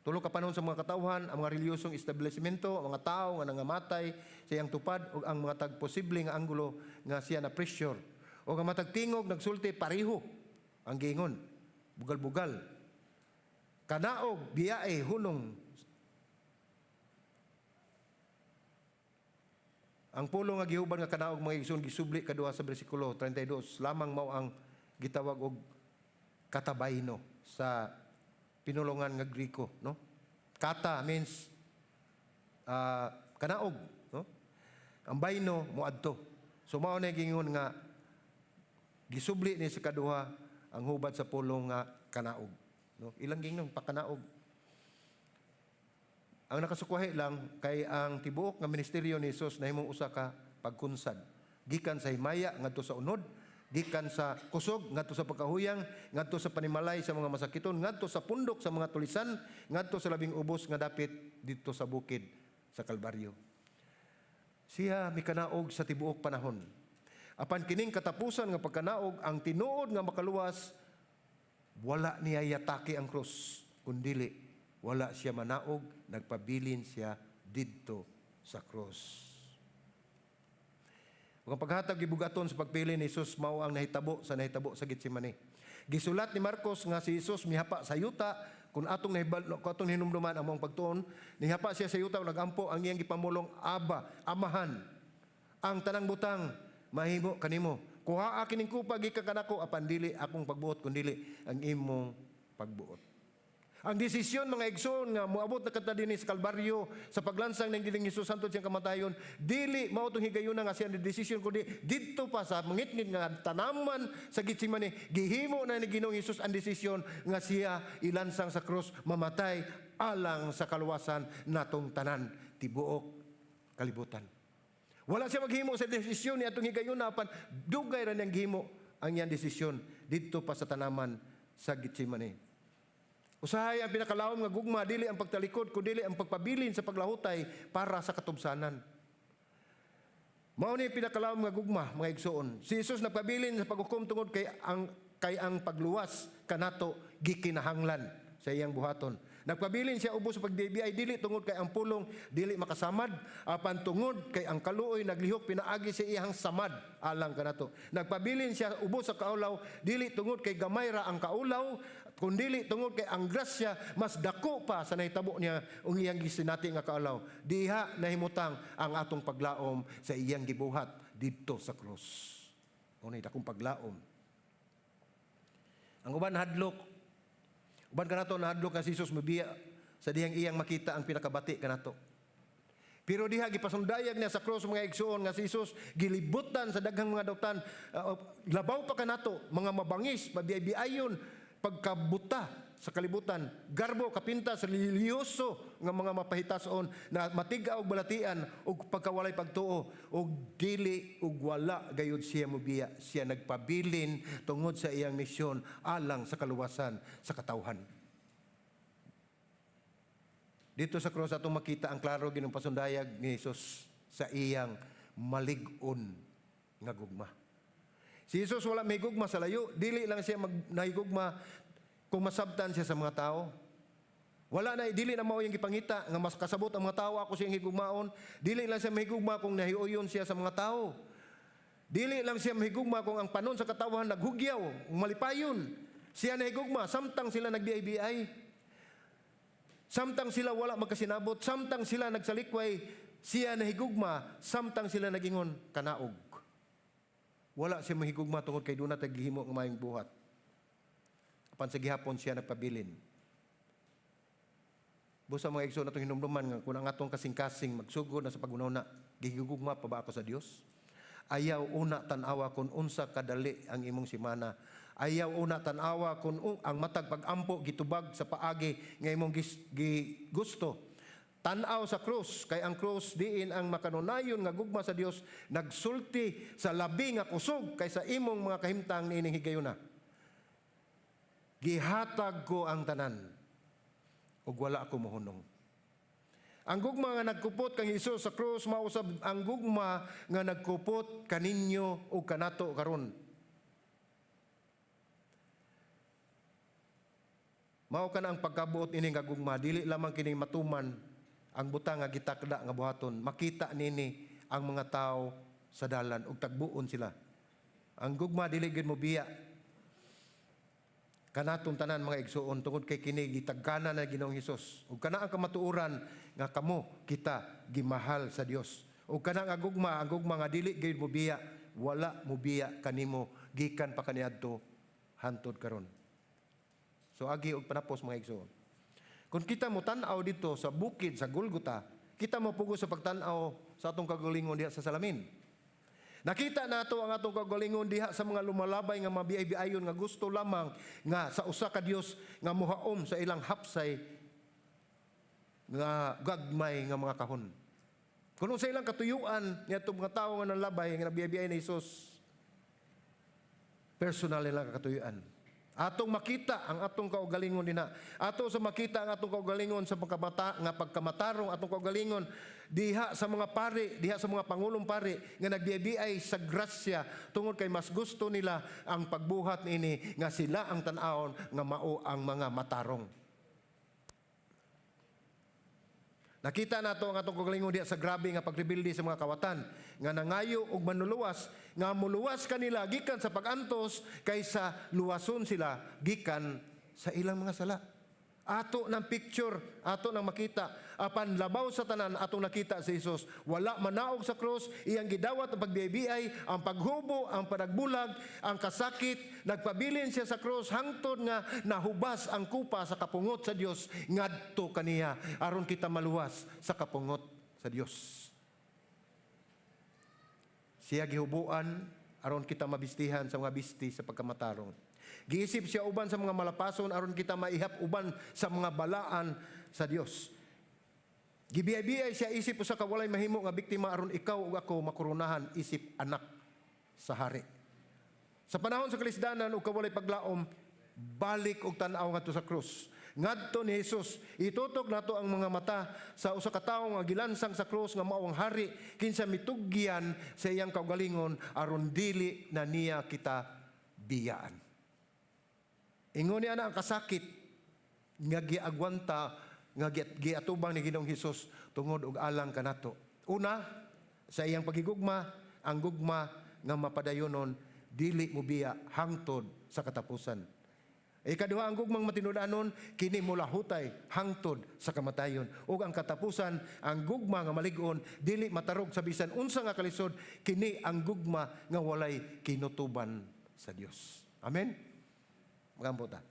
tulo ka panahon sa mga katawhan, ang mga relihiyosong establishmento, ang mga tao nga nangamatay sa iyang tupad ug ang mga tag posible nga anggulo nga siya na pressure. O ang matag tingog nagsulti pareho ang giingon. Bugal-bugal. Kanaog, biyae, hunong. Ang pulong nga gihuban nga kanaog, mga igsoon, gisubli kaduha sa bersikulo 32 lamang. Mao ang gitawag og katabayno sa pinulungan nga Griko, no? Kata means kanaog, no? Ang bayno moadto. So mao na gingon nga gisubli ni sa kaduha ang hubad sa pulong nga kanaog, no? Ilang gingon pakanaog. Ang nakasukwahi lang kay ang tibuok nga ministeryo ni Jesus nahimong usa ka pagkunsad. Gikan sa himaya ngadto sa unod, gikan sa kusog ngadto sa pagkahuyang, ngadto sa panimalay sa mga masakiton, ngadto sa pundok sa mga tulisan, ngadto sa labing ubos nga dapit didto sa bukid sa Kalbaryo. Siya mikanaog sa tibuok panahon. Apan kining katapusan nga pagkanaog, ang tinuod nga makaluwas, wala niya yataki ang krus, kundili wala siya manaog, nagpabilin siya didto sa krus. Ug ang paghatag gibugaton sa pagpili ni Jesus mao ang nahitabo sa Getsemane. Gisulat ni Marcos nga si Jesus mihapa sa yuta. Kung atong hinumduman ang maong pagtuon, nihapa siya sa yuta ug nagampo. Ang iyang gipamulong, "Aba, Amahan, ang tanang butang mahimo kanimo. Kuhaa kining kupa gikan kanako, apan dili akong pagbuot kundili ang imong pagbuot." Ang desisyon, mga igsoon, nga moabot na kita dinhi sa Kalbaryo sa paglansang ng Ginoong Hesus hantod siyang kamatayon, dili mao tong higayuna nga siya ang desisyon, kundi didto pa sa mangitngit nga tanaman sa Getsemane, gihimo na ni Ginoong Hesus ang desisyon nga siya ilansang sa krus, mamatay alang sa kaluwasan natong tanan, tibuok kalibutan. Wala siya maghimo sa desisyon ni atong higayuna, apan dugay ra niyang gihimo ang iyang desisyon didto pa sa tanaman sa Getsemane. Usahay ang pinakalawom nga gugma dili ang pagtalikod kundi ang pagpabilin sa paglahutay para sa katubsanan. Mao ni pinakalawom nga gugma, mga igsoon. Si Jesus nagpabilin sa paghukom tungod kay ang pagluwas kanato gikinahanglan sa iyang buhaton. Nagpabilin siya ubos sa pagbibiay dili tungod kay ang pulong dili makasamad, apan tungod kay ang kaluoy naglihok pinaagi sa iyang samad alang kanato. Nagpabilin siya ubos sa kaulaw dili tungod kay gamay ra ang kaulaw, kundili tungod kay ang grasya mas dako pa sa nahitabo niya ug iyang gisinati nga kaulaw. Diha nahimutang ang atong paglaom sa iyang gibuhat didto sa krus. Mao ni dakong paglaom. Ang uban hadlok, uban kanato nahadlok nga si Jesus mobiya sa dihang iyang makita ang pinakabati kanato. Pero diha gipasundayag niya sa krus, mga igsuon, nga si Jesus gilibutan sa daghang mga dautan, labaw pa kanato, mga mabangis, mabiyay-biayon, pagkabuta sa kalibutan, garbo, kapintas, relihiyoso nga mga mapahitason na matig-a og balatian ug pagkawalay pagtuo, ug dili ug wala gayud siya mobiya. Siya nagpabilin tungod sa iyang misyon alang sa kaluwasan sa katawhan. Dito sa krus atong makita ang klaro ginong pasundayag ni Jesus sa iyang malig-on nga gugma. Si Jesus wala may gugma sa layo, dili lang siya nahigugma kung masabtan siya sa mga tao. Wala na, dili na mao yung gipangita nga mas kasabot ang mga tao ako siyang higugmaon. Dili lang siya mahigugma kung nahiuyon siya sa mga tao. Dili lang siya mahigugma kung ang panon sa katawhan naghugyaw, malipayon. Siya nahigugma samtang sila nagbiay-biay. Samtang sila wala magkasinabot, samtang sila nagsalikway, siya nahigugma, samtang sila nagingon kanaog. Wala siya mahigugma tungod kay duna tay gihimo nga maayong buhat. Apan sa gihapon siya nagpabilin. Busa, mga igsoon, atong hinumduman nga kung ang atong kasing-kasing magsugod na sa paghunahuna, gihigugma pa ba ako sa Dios? Ayaw una tan-awa kung unsa kadali ang imong simana. Ayaw una tan-awa kung ang matag pag-ampo gitubag sa paagi nga imong gusto. Tan-aw sa krus, kay ang krus diin ang makanunayon nga gugma sa Dios nagsulti sa labi nga kusog kaysa imong mga kahimtang niining higayuna. Gihatag ko ang tanan ug wala ako mohunong. Ang gugma nga nagkupot kang Hesus sa krus mausab ang gugma nga nagkupot kaninyo ug kanato karon. Mao kana ang pagkabuot ini nga gugma, dili lamang kini matuman ang butang nga gitakda nga buhaton, makita nini ang mga tao sa dalan ug tagbuon sila. Ang gugma dili gyud mobiya kanatong tanan, mga igsuon, tungod kay kini gitagkana na Ginoong Hesus. Ug kana ang kamatuoran nga kamo kita gimahal sa Dios. Ug kana nga gugma, ang gugma nga dili gyud mobiya, wala mobiya kanimo gikan pa kaniadto hantod karon. So agi og panapos, mga igsuon. Kung kita mo tan-aw dito sa bukid sa Golgota, kita mo pugos sa pagtan-aw sa atong kagalingon diha sa salamin. Nakita nato ang atong kagalingon diha sa mga lumalabay nga mabiay-biayon nga gusto lamang nga sa usa ka Dios nga muhaom sa ilang hapsay nga gagmay nga mga kahon. Kung sa ilang katuyuan niadtong mga tawo nga nanlabay nga nabiyay-biyay ni Hesus, personal nila katuyuan. Atong makita ang atong kaugalingon dinha. Ato sa makita ang atong kaugalingon sa pagkamata nga pagkamatarong, atong kaugalingon diha sa mga pari, diha sa mga pangulong pari nga nagbiabiyay sa grasya tungod kay mas gusto nila ang pagbuhat niini nga sila ang tan-awon nga mao ang mga matarong. Nakita nato ang atong kaugalingon diha sa grabe nga pagrebelde sa mga kawatan nga nangayo og manuluwas nga muluwas kanila gikan sa pag-antos kaysa luwason sila gikan sa ilang mga sala. Ato ng picture, ato nang makita. Apan labaw sa tanan, atong nakita si Jesus. Wala manaog sa krus, iyang gidawat ang pagbiabiyay, ang paghubo, ang panagbulag, ang kasakit. Nagpabilin siya sa krus hangtod nga nahubas ang kupa sa kapungot sa Dios ngadto kaniya aron kita maluwas sa kapungot sa Dios. Siya gihubuan aron kita mabistihan sa mga bisti sa pagkamatarong. Giisip siya uban sa mga malapason aron kita maihap uban sa mga balaan sa Dios. Gibiyay-biyay siya isip usa ka walay mahimo nga biktima aron ikaw ug ako makoronahan isip anak sa hari. Sa panahon sa kalisdanan ug kawalay paglaom, balik og tan-aw ngadto sa krus. Ngadto ni Jesus, itutok nato ang mga mata sa usa ka tawo nga gilansang sa krus nga mao ang hari kinsa mitugyan sa iyang kaugalingon aron dili na niya kita biyaan. Ingon niya na ang kasakit nga giagwanta nga giatubang ni Ginoong Hesus tungod og alang kanato. Una, sa iyang pagigugma, ang gugma nga mapadayonon, dili mo biya hangtod sa katapusan. Ikaduha, ang gugmang matinud-anon kini molahutay hangtod sa kamatayon. Ug ang katapusan, ang gugma nga malig-on dili matarog sa bisan unsa nga kalisod, kini ang gugma nga walay kinutuban sa Dios. Amen. Magampo ta.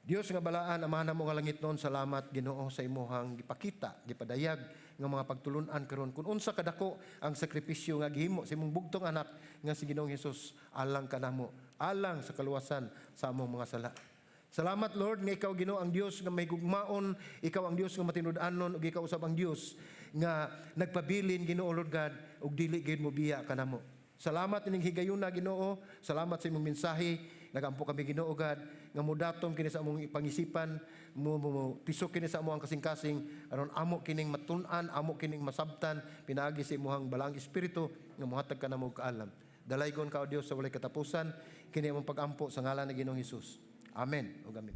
Dios nga balaan, Amahan namo nga langitnon, salamat, Ginoo, sa imuhang gipakita, gipadayag nga mga pagtulunan karon kung unsa kadako ang sakripisyo nga gihimo sa imong bugtong anak nga si Ginoong Hesus alang kanamo, alang sa kaluwasan sa among mga sala. Salamat, Lord, nga ikaw, Ginoo, ang Dios nga mahigugmaon, ikaw ang Dios nga matinud-anon ug ikaw usab ang Dios nga nagpabilin, Ginoo Lord God, ug dili gyud mo biya kanamo. Salamat ining higayuna, Ginoo. Salamat sa imong mensahe. Nagampo kami, Ginoo God, nga mudatom kini sa among pangisipan, mo tisok kini sa among kasing-kasing aron amo kining matun-an, amo kining masabtan pinaagi sa imong Balaang Espiritu nga mohatag kanamo og kaalam. Dalaygon ka, o Dios, sa walay katapusan. Kini among pagampo sa ngalan ni Ginoong Hesus. Amen. Ug amen.